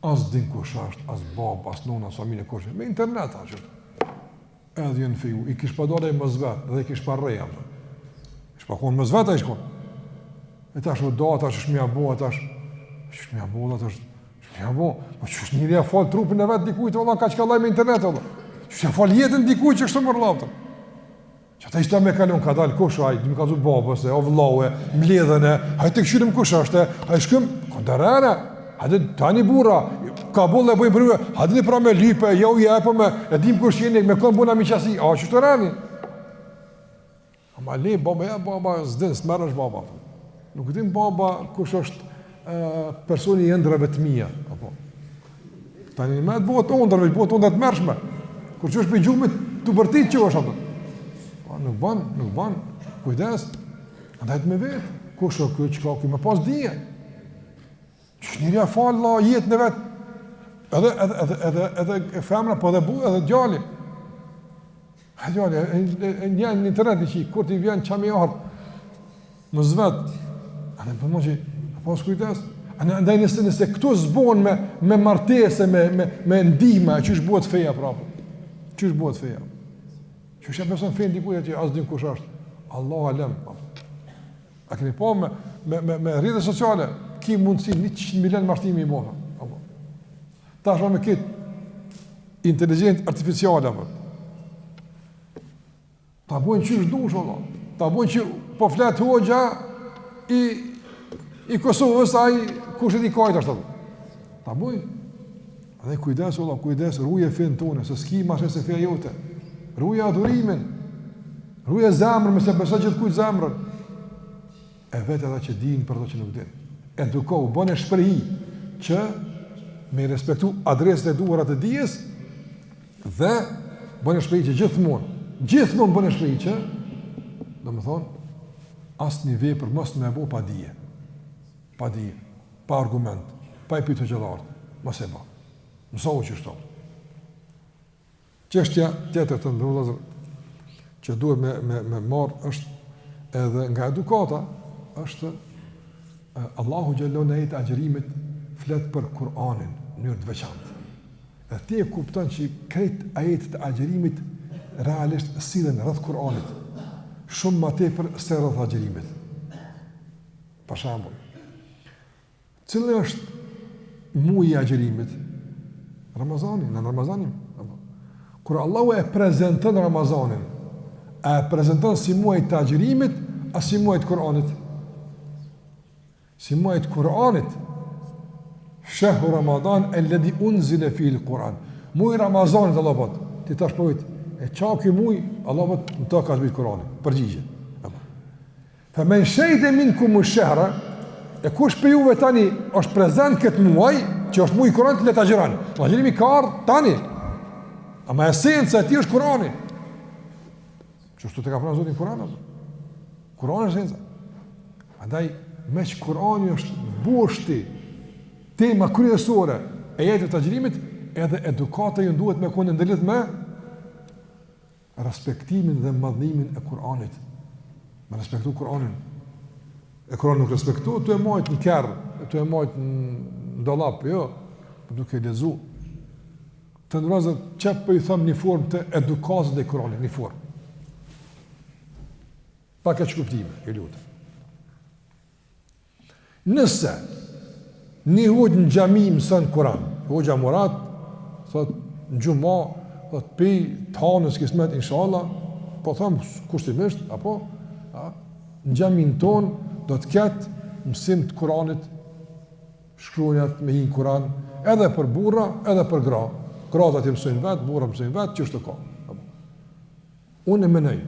As din kush është, as babë, as nona, as familje kush. Me internet a qështu. Edhe janë feju, i kish pa dalë mos vet, dhe i kish pa rrej apo. Kish pa kon mos vet ai shkon. E tash u do tash është më bo tash. Është më bo tash. Është më bo. Po qysh njeri ja fal trupin e vet dikujt valla kaq kollaj me internet valla. Qysh ja fal jetën dikujt që kështu më rrallë. Që ata ishte me kalon ka dal kush ai, do të kallzu babës e o vllau e mbledhën e, hajde të kqyrim kush është, hajde shkojm, kondarana. Hajde tani burra, ka boll e bëjmë për ju, hajde pra me lype, jo ja po me, e dim kush jeni, me kon bona miqësi, a qështu rani? Ama le baba ja baba s'din, s'merresh baba. Nuk din baba kush është personi i ëndrrave të mia, apo. Tani më të bëhet ëndërr, veç bëhet ëndërr të tmerrshme. Kur çohesh prej gjumit, tu bërtit çohesh apo. Po nuk bën, nuk bën. Kujdes. Andaj të me vet, kush është ky, çka ky me pas dije. Qysh njeri ja fal vlla jetën e vet. Edhe edhe edhe edhe edhe femra, po edhe bu, edhe djali. A djali, e, e, e një në internet një që kur t'i vjen qa mi ardhë, më zvet, a në përmo që, a pas kujdes, a në ndaj nëse, nëse këto s'bohen me, me martesë, me, me, me ndihma, qysh bëhet feja prapë, qysh bëhet feja, qysh ja beson fenë dikujt që as din kush është, Allahu alem, a keni pa me, me, me, me rrjete sociale, ki mundësi 100 milion mashtrime i bona, apo. Tash me këtë inteligjencë artificiale, apo. Ta bojnë qysh dush, valla. Ta bojnë që po flet hoxha i, i Kosovës, ai kush e di kajt është, Ta bojnë. Dhe kujdes, valla, kujdes, ruje fenë tonë, se s'ki ma se feja jote. Ruje adhurimin, ruje zemrën, mos ia beso gjithkujt zemrën. E vet ata që dinë për ato që nuk dinë. Edukohu, bëne shprehi që me respektu adresat e duhura të dijes dhe bëne shprehi që gjithmonë, gjithmonë bëne shprehi që domethonë, asnjë vepër mos me bo pa dije. Pa dije, pa argument, pa i pyet hoxhallarët, mos e bo. Mësohu qështu. Çështja tjetër të nderuar vëllezër që duhet me me me marr është edhe nga edukata është Allahu xhelle në ajet agjërimit flet për Kur'anin në mënyrë të veçantë. Dhe ti e kupton që krejt ajetet e agjërimit realisht sillen rreth Kur'anit shumë më tepër se rreth agjërimit. Për shembull, Cili është muaji i agjërimit? Ramazani, në Ramazanin. Kur Allahu e prezenton Ramazanin, a e prezenton si muaj të agjërimit, a si muaj të Kur'anit? Si muaj të Kur'anit. Shehru Ramadan alladhi unzila fihi al-Quran. Muaji i Ramazanit Allahu po. Ti tash po e ça ky muaj Allahu po në të ka zbrit Kur'anin. Përgjigje. Fe men shehide minkumu shehra, e kush prej juve tani është prezent këtë muaj, që është muaj i Kuranit, le të agjëron. Agjërimi ka ardhë tani. Ama esenca e tij është Kurani. Qështu e ka pranë Zoti në Kuran, Kurani është esenca. Andaj, meqë Kurani është boshti, tema kryesore e ajeteve të agjërimit, edhe edukata jonë duhet me konë ndërlidhë me respektimin dhe madhnimin e Kur'anit. Me respektu Kur'anin. E Kur'ani nuk respektohet tu e majt në kerr, tu e majt në dollap, jo, po duke lexu. Të nderuar vëllezër, që po i them një formë të edukatës ndaj Kur'anit, një formë. Pa keqkuptime, ju lutem. Nëse një hoxhë në xhami mëson Kur'an, hoxha Murat thot në xhuma, thot pi t'hanës kismet inshallah, po them kushtimisht apo a në xhamin ton do të ketë mësim të Kur'anit, shkronjat me hi n'Kur'an, edhe për burra, edhe për gra. Gratë aty mësojnë vet, burrat mësojnë vet, qështu ka. Unë e menoj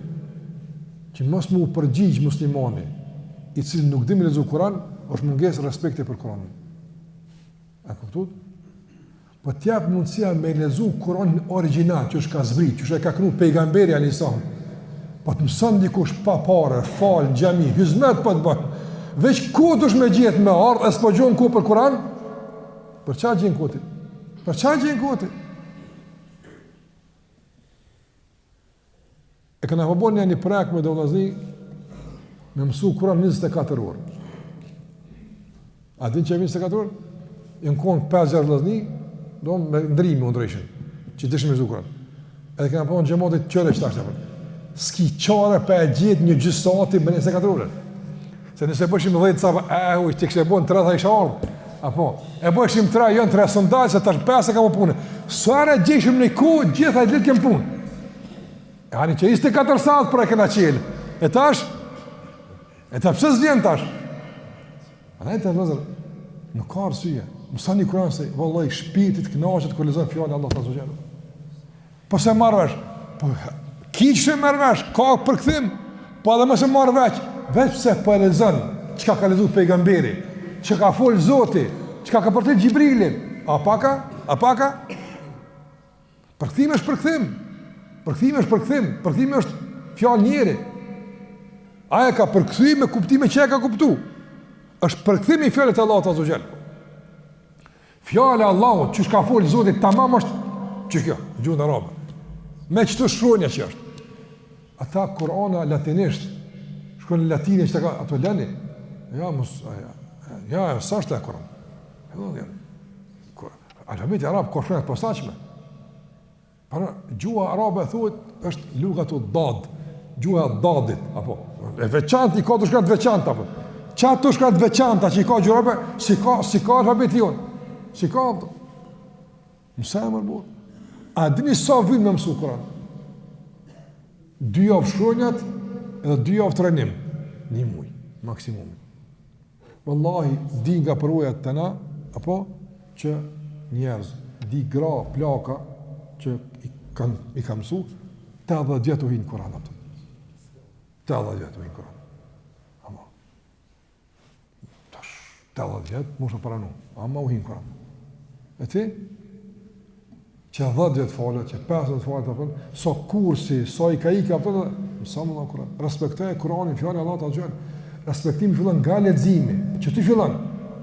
që mos me u përgjigj muslimani i cili nuk di me lexu Kur'an, është mungesë respekti për Kur'anin. A kuptuat? Po t'jep mundësia me lexu Kur'anin origjinal që është ka zbrit, që është ka knu pejgamberi alayhis salam. Po të mëson dikush pa pare, fal në xhami, hyzmet po të bën. Veç ku dush me gjet me ardh, e s'po gjon kohë për Kur'an? Për çka gjen kohë ti? Për çka gjen kohë ti? E kena po bo një projekt me do vllazni me mësu Kur'an 24 orë. A din që e 24 orë? Janë konë 5-6 vllazni, do me ndrimi u ndryshin, që dishim me mësu Kur'an. Edhe kena po xhematit qyre që tash S'ki çare pa e gjetë një gjysë sati me 24 orë. Se nëse bëshim 10 sa, e, uj, që kështë e bon 3 tha isha ardhë. Apo, e bëshim 3, jonë 3 së ndalë, se tash 5 e kam punë. Sa herë gjeshim në ku, gjitha i ditë kem punë. E ani që 24 saat për e kena qelë. E tash? E ta pse s'vjen tash? A të vëllezër, nuk ka arsye. Mësoni Kur'an se vallahi shpirti të kënaqet kur lexon fjalën e Allahut azze ue xhel. Po s'e marr vesh. Po kish e merr vesh, ka përkthim. Po edhe mos e marr vesh, veç pse po e lexon çka ka lexu pejgamberi, çka ka fol Zoti, çka ka përcjell Xhibrili. A paka? A paka? Përkthimi është përkthim. Përkthimi është përkthim, përkthimi është fjalë njeri. Ai e ka përkthy me kuptime që e ka kuptu. Është përkthimi i fjalës të Allahut azze ue xhel. Fjala e Allahut, qysh ka fol Zoti tamam është që kjo, gjuhën arabe. Me qëto shkronja që është. Ata Kur'ana latinisht, shkronja latine që të ka, ato lëni. Ja, mos, ja, ja, s'është e Kur'an. Ja, Alfabeti arab ka shkronja të posaçme. Para gjuha arabe thuhet është lugatu dad, gjuha e dadit, apo e veçantë i ka do shkronja të veçanta apo. Qato shkronja të veçanta që i ka gjuha arabe, s'i ka s'i ka alfabeti jon. S'i ka apo. Mëse më burr. A dini sa vyn me mësu Kur'an? Dy javë shkronjat edhe dy javë trajnim, një muaj maksimumi. Wallahi, di nga përvojat tona, apo që njerëz, di gra, plaka, që i kanë i kanë mësu, 80 vjet u hinë Kur'an ato. 80 vjet u hinë Kur'an. Ama tash 80 vjet mos e pranu, ama u hinë Kur'an. E ti? Që 10 vjet falet, që 5 vjet falet, apo sa kursi, sa i ka ikë apo mëso më Kur'an. Respektoje Kur'anin, fjalën e Allahut azze ue xhel. Respektimi fillon nga leximi, që ti fillon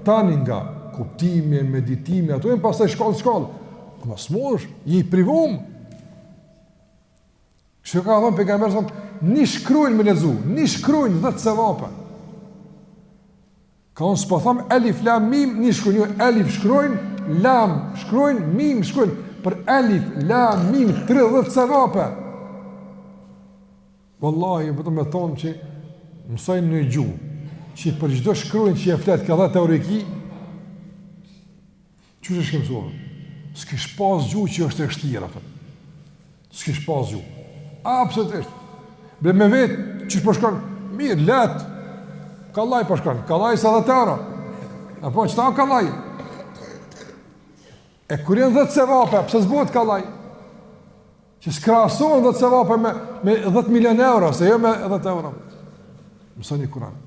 tani nga kuptimi, meditimi, ato janë pastaj shkallë shkallë. Ama s'mush, je i privum. Kështu ka thënë pejgamberi sa një shkronjë me lexu, një shkronjë 10 sevape. Ka thonë s'po tham elif lam mim një shkronjë, jo, elif shkronjë, lam shkronjë, mim shkronjë, për elif lam mim 30 sevape. Wallahi vetëm me thonë që mësoj një gjuhë, që për çdo shkronjë që e flet ka 10 euro i ki, Qysh e s'ke mësuar? S'kish pas gjuhë që është e vështirë, apo. S'kish pas gjuhë. Absolutisht. Bre me vetë, qysh po shkon? Mirë, lehtë. Kallaj po shkon, kallaj sa 10 euro. Apo, qëta kallaj? E kur janë 10 sevape, pse s'bohet kallaj? Që s'krahasohen 10 sevape me, me 10 milion euro, se jo me 10 euro. Mësoni Kur'an.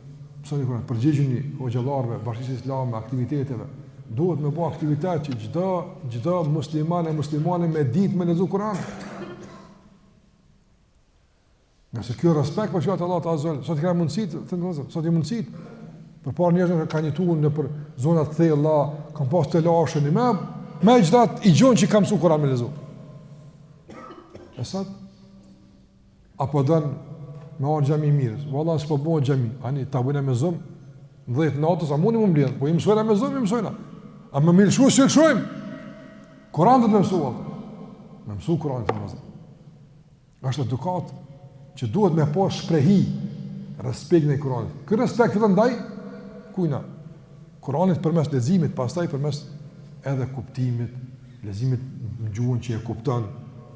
Mësoni Kur'an. Përgjigjuni hoxhallarëve, bashkësisë islame, aktiviteteve. Duhet me bo aktivitet që çdo çdo musliman e muslimane me ditë me lexu Kur'an. Nëse kjo respekt për fjalët e Allahut azze ue xhel, sot kena mundësitë, të nderuar vëllezër, sot i mundësitë. Përpara njerëzit kanë jetuar nëpër zona të thella, kanë pas telashe një me, me gjithat i gjonë që kanë mësu Kur'an me lexu. E sot, apo don me ardh n'xhami mirë, valla s'po bëhet xhami, ani ta bëjna me Zoom, në 10 natës, a mundi mu mbledh, po i mësojna me Zoom, i mësojna. A me lëshu, s'i lëshojmë. Kur'an do të me mësu, me mësu Kur'an të mësu. Është edukatë që duhet me pas shprehi respekt ndaj Kuranit. Ky respekt fillon ndaj kujna? Kuranit përmes leximit, pastaj përmes edhe kuptimit, leximit në gjuhën që e kupton,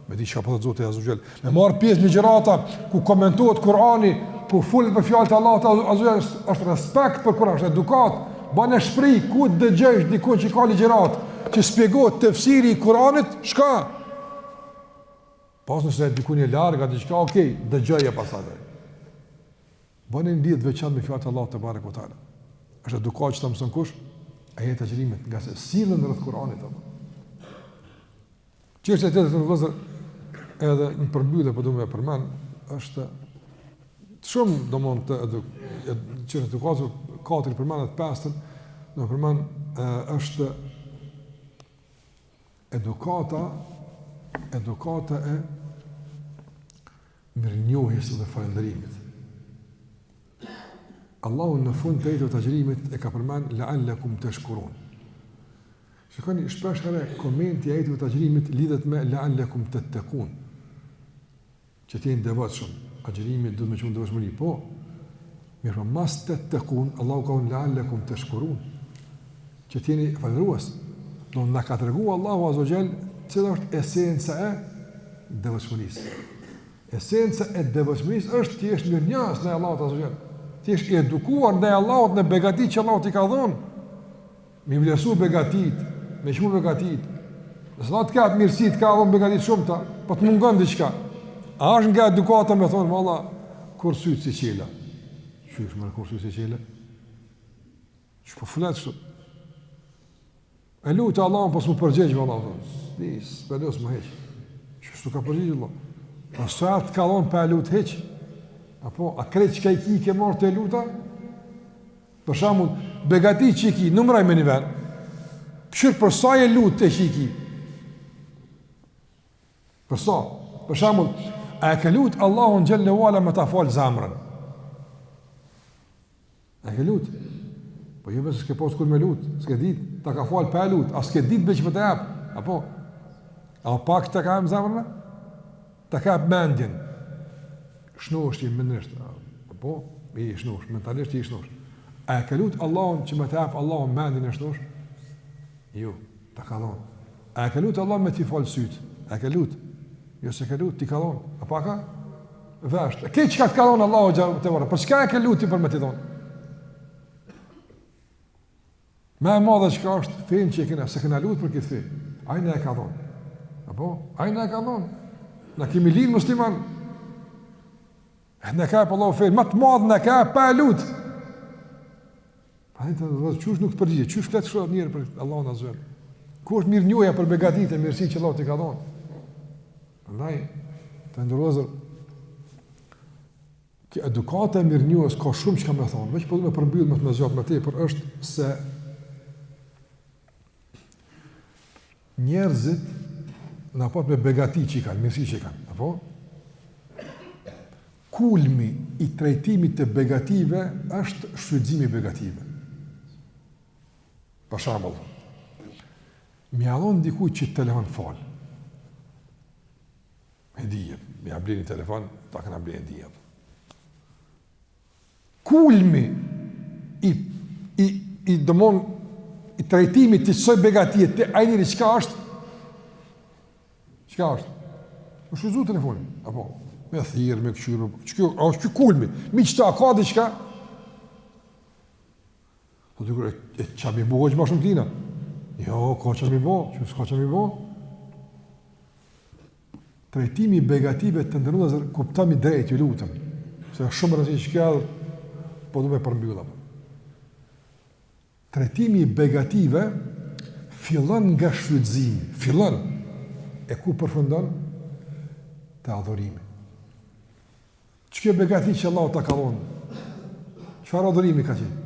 me di çka po thotë Zoti azze ue xhel. Me marr pjesë në ligjërata ku komentohet Kurani, ku folet për fjalët e Allahut azze ue xhel, është respekt për Kur'an, është edukatë. Bane shprehi ku dëgjojsh dikun që ka ligjëratë, që shpjegohet tefsiri i Kuranit, shka? Pas nëse e dikun e larg, a diçka, okej, dëgjoje pastaj. Bëni një lidhje të veçantë me fjalët e Allahut tebareke ve teala. Është edukatë që ta mëson kush? Ajetet e agjërimit, ngase sillen rreth Kur'anit apo. Çështja tjetër vëllezër, edhe në përmbyllje po du me përmend, është shumë domthon të edu, çështje edukatës, katër përmend të pestën, do përmend është edukata edukata e mirënjohjes dhe falënderimit. Allahu në fund të ajeteve të agjërimit e ka përmend la'allakum tashkurun. Shikoni shpesh herë komenti i ajeteve të agjërimit lidhet me la'allakum tattaqun. Që të jeni devotshëm, agjërimi duhet me çu n'devotshmëri, po. Mirëpo mas tattaqun, Allahu ka thënë la'allakum tashkurun. Që të jeni falënderues. Do na ka tregu Allahu azza xhel cila është esenca e devotshmërisë. Esenca e devotshmërisë është të jesh mirënjohës ndaj Allahut azza xhel. Të jesh i edukuar ndaj Allahut në begatitë që Allahu t'i ka dhënë. Me i vlerësu begatitë, me i çmu begatitë. Nëse Allahu të ka mirësi, të ka dhënë begati të shumta, po të mungon diçka. A është nga edukata me thonë, valla, kurrë sytë s'i çela. Qysh more kurrë sytë s'i çela? Që po flet kështu? E luta Allahun, po s'mu përgjegj, valla, s'di, s'pe lus më hiç. Që s'tu ka përgjegj, Allah? Po sa të ka dhonë pa e lutë hiç? Apo, a krejt çka i ki, ke marrë tu e lutë? Për shembull, begati që i ki, numroj me një vend. Kqyr për sa e lut të që i ki? Për sa? Për shembull, a e ke lut Allahun xhelle ue ala me ta fal zemrën? A e ke lut? Po jo veç s'ke pas kur me lut, s'ke dit, ta ka fal pa e lut, a s'ke dit veç me ta jap, apo? A pak ta ka jap zemrën? Ta ka jap mendjen. Shnosh je mendërisht. Apo, i shnosh, mentalisht i shnosh. A e ke lut Allahun që me ta jap Allahu mendjen e shnosh? Jo, ta ka dhon. A e ke lut Allahun me t'i fal syt? A e ke lut? Jo s'e ke lut, t'i ka dhon. A pak a? Vesht. E krejt çka të ka dhon Allahu xhelle ue ala. Për çka e ke lut ti për me t'i dhon? Ma e madhe çka është fenë që e kena, s'e kena lut për këtë fe. Ai na e ka dhonë. Apo? Ai na e ka dhonë. Na kemi lind musliman. E na ka jep Allahu fenë, ma të madhe na ka pa e lut. Pa të dhe qysh nuk të përgjigjet, qysh flet kështu njeri për Allahun azze ue xhel. Ku është mirënjohja për begatitë e mirësitë që Allahu t'i ka dhonë? Prandaj, të nderuar vëllezër, Kjo edukata e mirënjohjes ka shumë çka me thonë, veç po du me përmbyll mos me zgjat më tepër është se njerëzit në raport me begati që i kanë, mirësi që i kanë, apo? Kulmi i trajtimit të begative është shfrytëzimi i begative. Për shembull, me ia dhon dikujt qit telefon falë. Hedije, me ia ble një telefon, ta kena ble hedije. Kulmi i, i, i domon, i trajtimit të kësaj begatie, te ai njeri, çka është? Çka është? Me shfrytëzu telefonin, apo, me thirrë, me këqyrë, me... Qe, a është ky kulmi? Mi që ta ka diçka? Po të kërë, e ça me i bo hoxhë ma shumë tina? Jo, ka ça me i bo, që s'ka ça me i bo? Trajtimi i begative të nderuar vëllezër, kuptomi drejt, ju lutem, se është shumë rëndësi që kjo edhe, po du me përmbyll. Trajtimi i begative fillon nga shfrytëzimi, fillon, e ku përfundon? Te adhurimi. Qikjo begati që Allahu ta ka dhonë? Çfarë adhurimi ka qenë?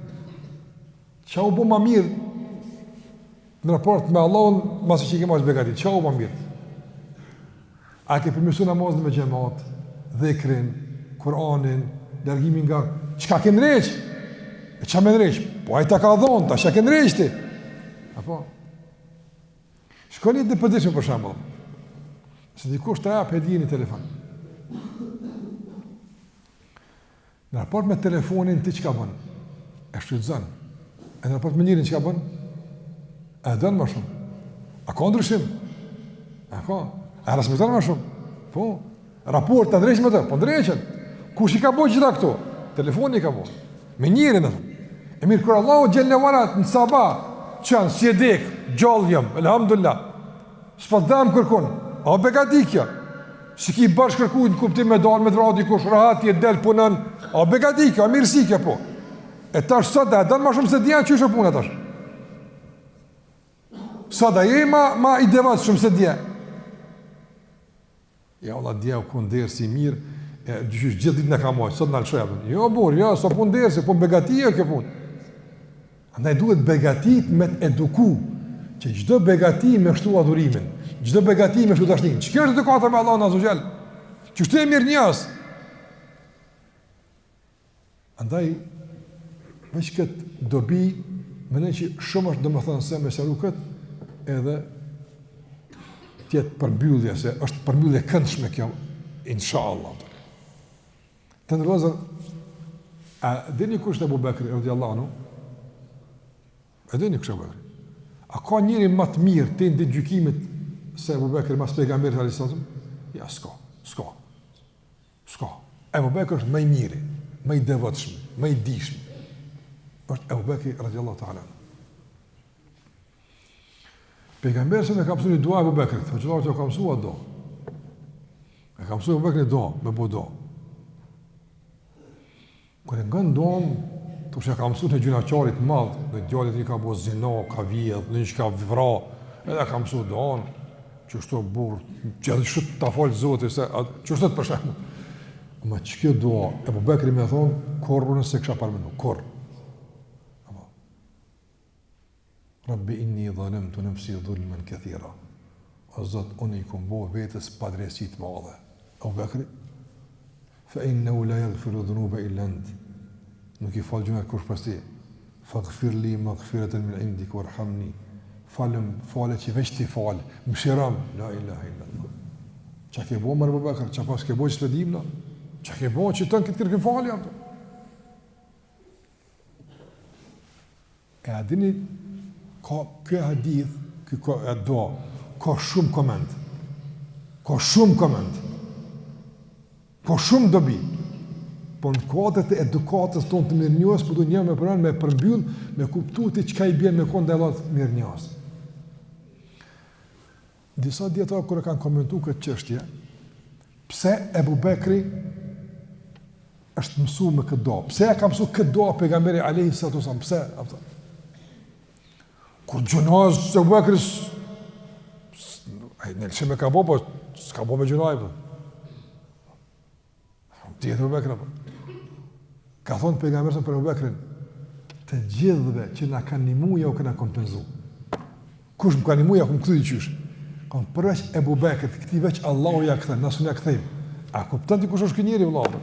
Çka u bo ma mirë në raport me Allahun, masi që i ke marrë begati? Çka u bo ma mirë? A ke përmirësu namazin me xhemat, dhikrin, Kur'anin, largimin nga... Çka ke ndreq? E çka me ndreq? Po ai ta ka dhonë, ta çka ke ndreq ti? Apo? Shiko në jetën e përditshme për shembull. Se dikush ta jap hedije një telefon. Në raport me telefonin ti çka bën? E shfrytëzon. E në raport me njerin çka bën? E don më shumë. A ka ndryshim? A ka? A respekton më shumë? Po. Raportet a ndreqen me të, po ndreqen. Kush i ka bo gjitha këto? Telefoni i ka bo. Me njerin, atë. E mirë, kur Allahu xhelle ue ala në sabah, çon, s'je dek, gjallë jam, elhamdulillah, s'po të dhem kërkun, a begati kjo? S'i ki borxh kërkujt në kuptim me dalë, me të vra dikush, rahat je, del, punon, a begati kjo, a mirësi kjo, po. E tash sot, a e don ma shumë se dje, qysh o puna tash? Sot a je ma, ma i devotshëm se dje? Ja, valla, dje u kon dersi i mirë, e dyqysh gjithë ditën e ka majtë, sot në alëshoj, apo. Jo, burrë, jo, s'o punë dersi, punë begatie kjo punë. Andaj duhet begatit me të eduku, që çdo begati me shtu adhurimin, çdo begati me shtu dashninë. Që kjo është edukata me Allahun azze ue xhel? Qështu je mirënjohës? Andaj, veç këtë dobi, mendoj që shumë është domethënëse me sqaru këtë, edhe të jetë përmbyllje, se është përmbyllje e këndshme kjo, inshallah. Të nderuar vëllezër, a dini kush është Ebu Bekri, radiallahu anhu? A dini kush është Ebu Bekri? A ka njeri ma të mirë deri në ditë gjykimit se Ebu Bekri mas pejgamberit alejhi selam? Ja, s'ka, s'ka. S'ka. Ebu Bekri është më i miri, më i devotshmi, më i dijshmi. Është Ebu Bekri radiallahu ta'ala. Pejgamberi alejhi selam e ka mësu një dua Ebu Bekrit, hoxhallarët e ka mësu atë dua. E ka mësu Ebu Bekri një dua, me bo dua. Kur e ngon duan, tash ja ka mësu një gjynahqarit të madh, një djalit që ka bo zina, ka vjedh, një që ka vra, edhe ka mësu duan, qështu burrë, që edhe qështu ta falë Zoti, se, qështu për shembull. Ama që kjo dua, Ebu Bekri me thonë, kurrë unë s'e kisha parmenu, kurrë. Rabbi inni dhalemtu nefsi dhulmen kethira. O Zot, unë i kom bo vetes padrejtësi të madhe. Ebu Bekri, fe innehu la jagfiru dhunube illa ent. Nuk i fal gjynahet kush pos teje. Fagfir li magfireten min indik warhamni. Falëm, falje që veç ti fal. Mëshirom, la ilaha illa Allah. Çka ke bo, more Ebu Bekër? Çka paske bo që s'pe dim na? Çka ke bo që të në këtë kërkim falje? E a dini, ka ky hadith, ky ka e dua, ka shumë koment. Ka shumë koment. Ka shumë dobi. Po në kuadër të edukatës tonë të mirënjohjes, po du një me përmend, me përmbyll, me kuptu ti çka i bjen me konë ndaj Allahut mirënjohës. Disa dijetarë kur e kanë komentu këtë çështje, pse Ebu Bekri është mësu me këtë dua? Pse e ka mësu këtë dua pejgamberi alejhi salatu selam? Pse? Apo. Kur gjynah Ebu Bekri ai në lëshim e ka bo, po s'ka bo me gjynah, po. Tjetër Ebu Bekri, apo. Ka thonë pejgamberi për Ebu Bekrin, të gjithëve që na kanë nimu, ja u kena kompenzu. Kush më ka nimu, ja kom kthy qysh. Ka thonë, përveç Ebu Bekrit, këtij veç Allahu ja kthen, na s'un ja kthejmë. A kupton ti kush është ky njeri, vëlla?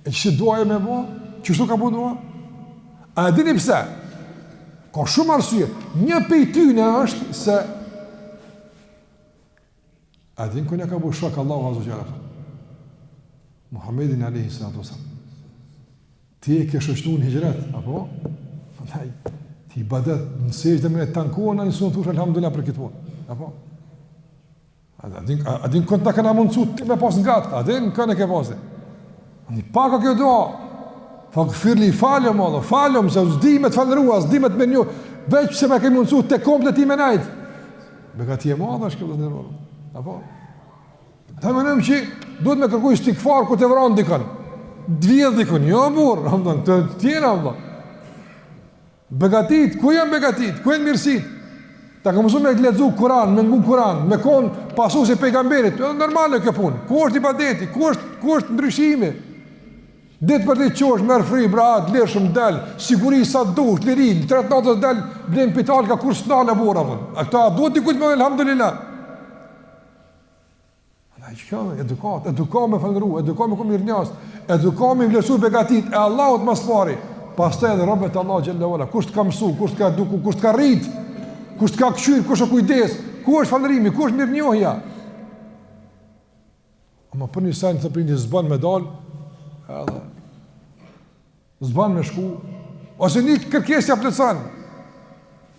E qësi duaje me bo? Qështu ka bo dua? A e dini pse? Ka shumë arsye. Një pej tyne është se A din kun e ka bo shok Allahu Azze ue Xhel? Muhammedin alejhi salatu ve selam. Ti e ke shoqnu në hixhret, apo? Andaj, ti ibadet në sexhde me tanë kohën, në një sunë thush alhamdulillah për këtë punë, apo? A din, a, a din kun ta kena mundësu ti me pas ngat, a din kun e ke pasë? Një pak a kjo dua, fagfirli, falëm, Allah, falëm, se s'di me të falënderu, s'di me të mirënjoh, veç pse me ke mundësu te komplet ti me najtë. Begati e madhe është kjo të nderuar. Apo? Ta menojmë që duhet me kërku istigfar kur të vran dikën. Të vjedh dikën, jo burrë, a të tjera, vëlla. Begatit, ku janë begatit, ku janë mirësit? Ta ka mësu me lexu Kuran, me ngu Kuran, me kon pasues i pejgamberit, edhe normale kjo punë. Ku është ibadeti, ku është, ku është ndryshimi? Ditë për ditë çohesh, merr frymë, rahat, lirshëm, del, siguri sa dush, liri, në tre të natës del, blen pitalka, kur s'nale burra, apo. A këta, a duhet dikujt me elhamdulillah? Andaj që kjo, edukat, edukat me falënderu, edukat me kon mirënjohës, edukat me vlerësu begatit e Allahut ma s'pari, pastaj edhe robët e Allahut xhelle ve ala, kush të ka mësu, kush të ka eduku, kush të ka rrit, kush të ka kqyr, kush është kujdes, ku është falënderimi, ku është mirënjohja? Ama për një sen të prindi s'ban me dal, edhe s'ban me shku, ose një kërkesë ja plotëson.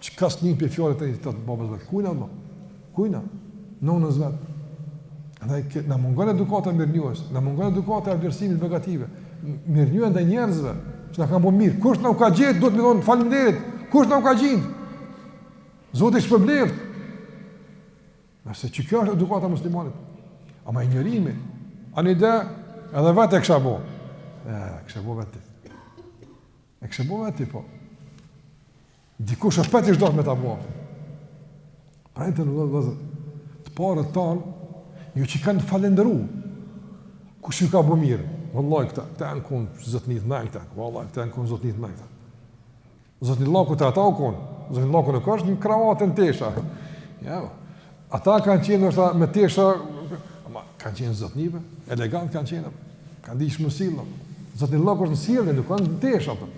Çka s'nin për fjalët e të babës vet. Kujna më? Kujna? Nonës vet. Andaj ke, na mungon edukata e mirënjohjes, na mungon edukata e vlerësimit begative. Mirënjohja ndaj njerëzve që na kanë bërë mirë. Kush na u ka gjetë, duhet me thonë faleminderit. Kush na u ka gjetë? Zoti shpërbleft. Nëse që kjo është edukata e muslimanit. Ama injorimi, ani de, edhe vetë e kisha bo. E, kishe bo vetë. E kishe bo vetë, po. Dikush është pet ish dasht me ta bo. Pra të nderuar vëllezër, të parët tanë, jo që kanë falenderu, kush ju ka bo mirë, vëllaj këta, këta janë konë zotni të mëdhenj këta, vëllaj këta janë konë zotni të mëdhenj këta. Zotnillaku te ata u konë, zotnillaku nuk është në kravatë e në tesha. Ja, ata kanë qenë ndoshta me tesha, ama kanë qenë zotni be, elegant kanë qenë, kanë ditë me u sjellë. Zotnillaku është në sjellje, nuk kanë në tesha. Për.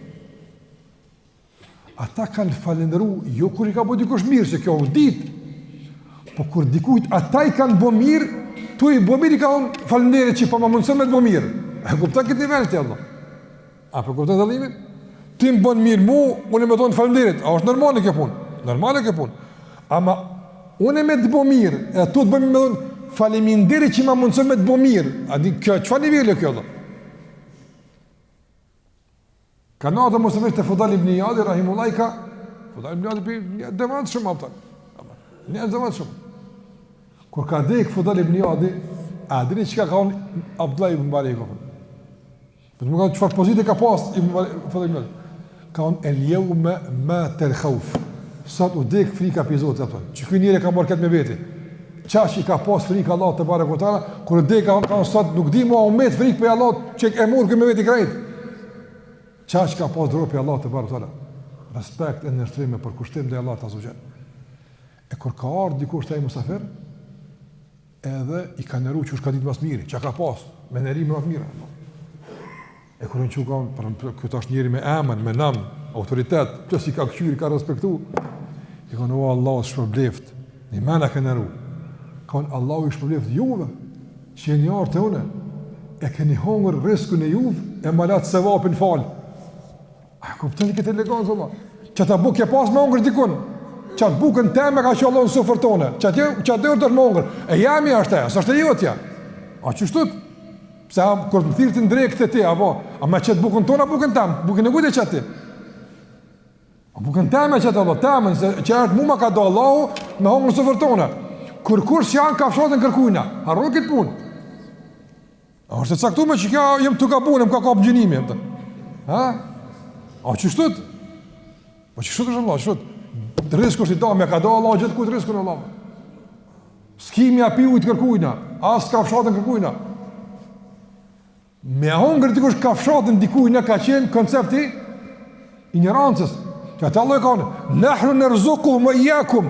Ata kanë falenderu, jo kur i ka bo dikush mirë, se kjo u ditë, po kur dikujt ata i kanë bo mirë, tu i bo mirë i ka thonë faleminderit që po ma mundëson me të bo mirë. E kupton këtë nivel ti Allah? A po kupton dallimin? Ti më bën mirë mu, unë me thonë faleminderit. A është normale kjo punë? Normale kjo punë. Ama unë me të bo mirë, e tu të bëj me thonë faleminderit që ma mundëson me të bo mirë. A di kjo çfarë niveli kjo do? Ka ardhë musafir te Fudajl ibn Ijadi, rahimullah i ka, Fudajl ibn Ijadi për një devotshëm, apëton. Një devotshëm. Kur ka dek Fudajl ibn Ijadi, a dini çka ka thonë Abdullah ibn Mubareku? Po të më kanë çfarë pozite ka pas Ibn Fudajl ibn Ijadi? Ka thonë el jeume matel khauf. Sot u dek frika prej Zotit apo. Që ky njeri ka marrë këtë me veti. Qaq i ka pas frikë Allahut tebareke ve teala, kur u dek ka thonë sot nuk di më u met frikë prej Allahut që e mur ky me veti krejt. Qaq ka pas dro prej Allahut tebareke ve teala. Respekt e nënshtrim e përkushtim ndaj Allahut azze ve xhel. E kur ka ardhur dikush te ai musafir, edhe i ka nderu qysh ka ditë ma s'miri, çka ka pas, me nderime ma të mira. E kur në që ka, për në këtë është njeri me emën, me nam, autoritet, që si ka këqyr, ka respektu, i ka thonë, o Allahu të shpërbleft, një mena ka nderu, ka thonë, Allahu ju shpërbleft juve, që jeni ardhë te une, e keni hongër riskun e juve, e ma latë sevapin falë, A kuptoni këtë elegancë valla? Qata bukë ke pas me hongër dikun. Qat bukën teme ka çu Allahu në sofër tonë. Qat jo, qat do të me hongër. E jemja është ajo, s'është e jotja. A qështu? Pse a, kur më thirrti n'drekë te ti, apo a më qet bukën tonë a bukën tem? Bukën e kujt e qet ti? A bukën teme qet Allah, temën se që është mua ma ka do Allahu me hongër në sofër tonë. Kurkush s'ja han kafshatën kërkujna. Harro këtë punë. A është e caktuar që kjo jam tu gabu, më ka kap agjinimi, apo? Ha? A qështu? Po qështu është Allah, qështu? Risku është i damë, ja ka do Allah gjithkujt riskun Allah. S'ki me ia pi ujt kërkujna, as kafshatën kërkujna. Me hongër dikush kafshatën dikujna ka qenë koncepti Injorancës, që ata Allahu ka thonë, nahnu nerzukuhum ve ijakum,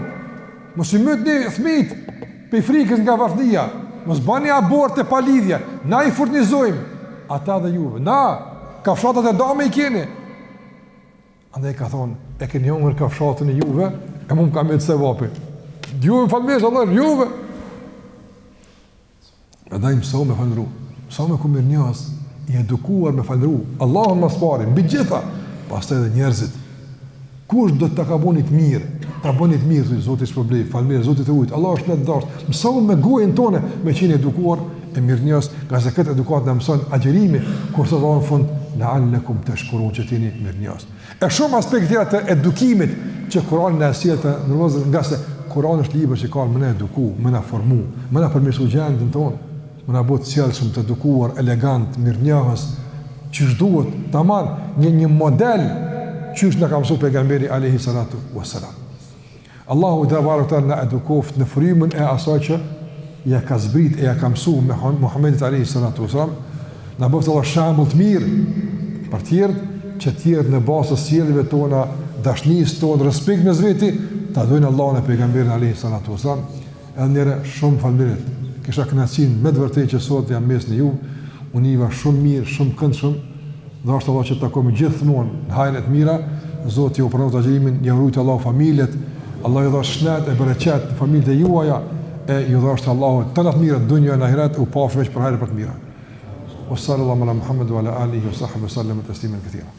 mos i mytni fëmijt prej frikës nga varfnia, mos bani aborte pa lidhje, na i furnizojmë, ata dhe juve, na, kafshatat e dame i keni. Andaj ka thonë, e keni hongër kafshatën e juve, e mu më ka metë sevapi. Juve më falënderoj, Allah, juve. Prandaj mëso me falënderu, mëso me kon mirënjohës, i edukuar me falënderu, Allahun ma s'pari, mbi gjitha, pastaj edhe njerëzit. Kush do të ta ka bo një të mirë, ta bën një të mirë, thuj, Zoti shpërbleftë, faleminderit, Zoti të rujt, Allahu shnet dhashtë. Mëso me gojën tonë me qenë edukuar e mirënjohës, ngase këtë edukatë na mëson agjërimi, kur thotë Allahu në fund, la'allakum tashkurun që t'jeni mirënjohës. E shumë aspekte tjera të edukimit që Kurani na e sjell të nderuar vëllezër, ngase Kurani është libër që ka me na eduku, me na formu, me na përmirësu gjendjen tonë, me na bo të sjellshëm, të edukuar, elegant, mirënjohës, qysh duhet, tamam një një model qysh na ka mësuar pejgamberi alayhi salatu wassalam. Allahu tebareke ve teala na edukoftë në frymën e asaj që ja ka zbrit e ja ka mësu Muhammedit alayhi salatu wasalam, na bëftë Allah shembull të mirë për tjerët, që tjerët në bazë të sjelljeve tona, dashnisë tonë, respekt mes veti, ta dojnë Allahun e pejgamberin alayhi salatu wasalam. Edhe një herë shumë faleminderit. Kisha kënaqësinë me të vërtetë që sot jam mes në ju. U niva shumë mirë, shumë këndshëm. Dhashtë Allah që të takohemi gjithmonë në hajre të mira, Zoti ju pranoftë agjërimin, ju rujtë Allahu familjet, Allah ju dhashtë shnet e bereqet në familjet e juaja, e ju dhashtë Allahu të të mirat në dunja e në ahiret, u pafshim veç për hajre për të mira. Wa sallallahu ala Muhammed wa ala alihi wa sahbihi wa sallam tasliman katira.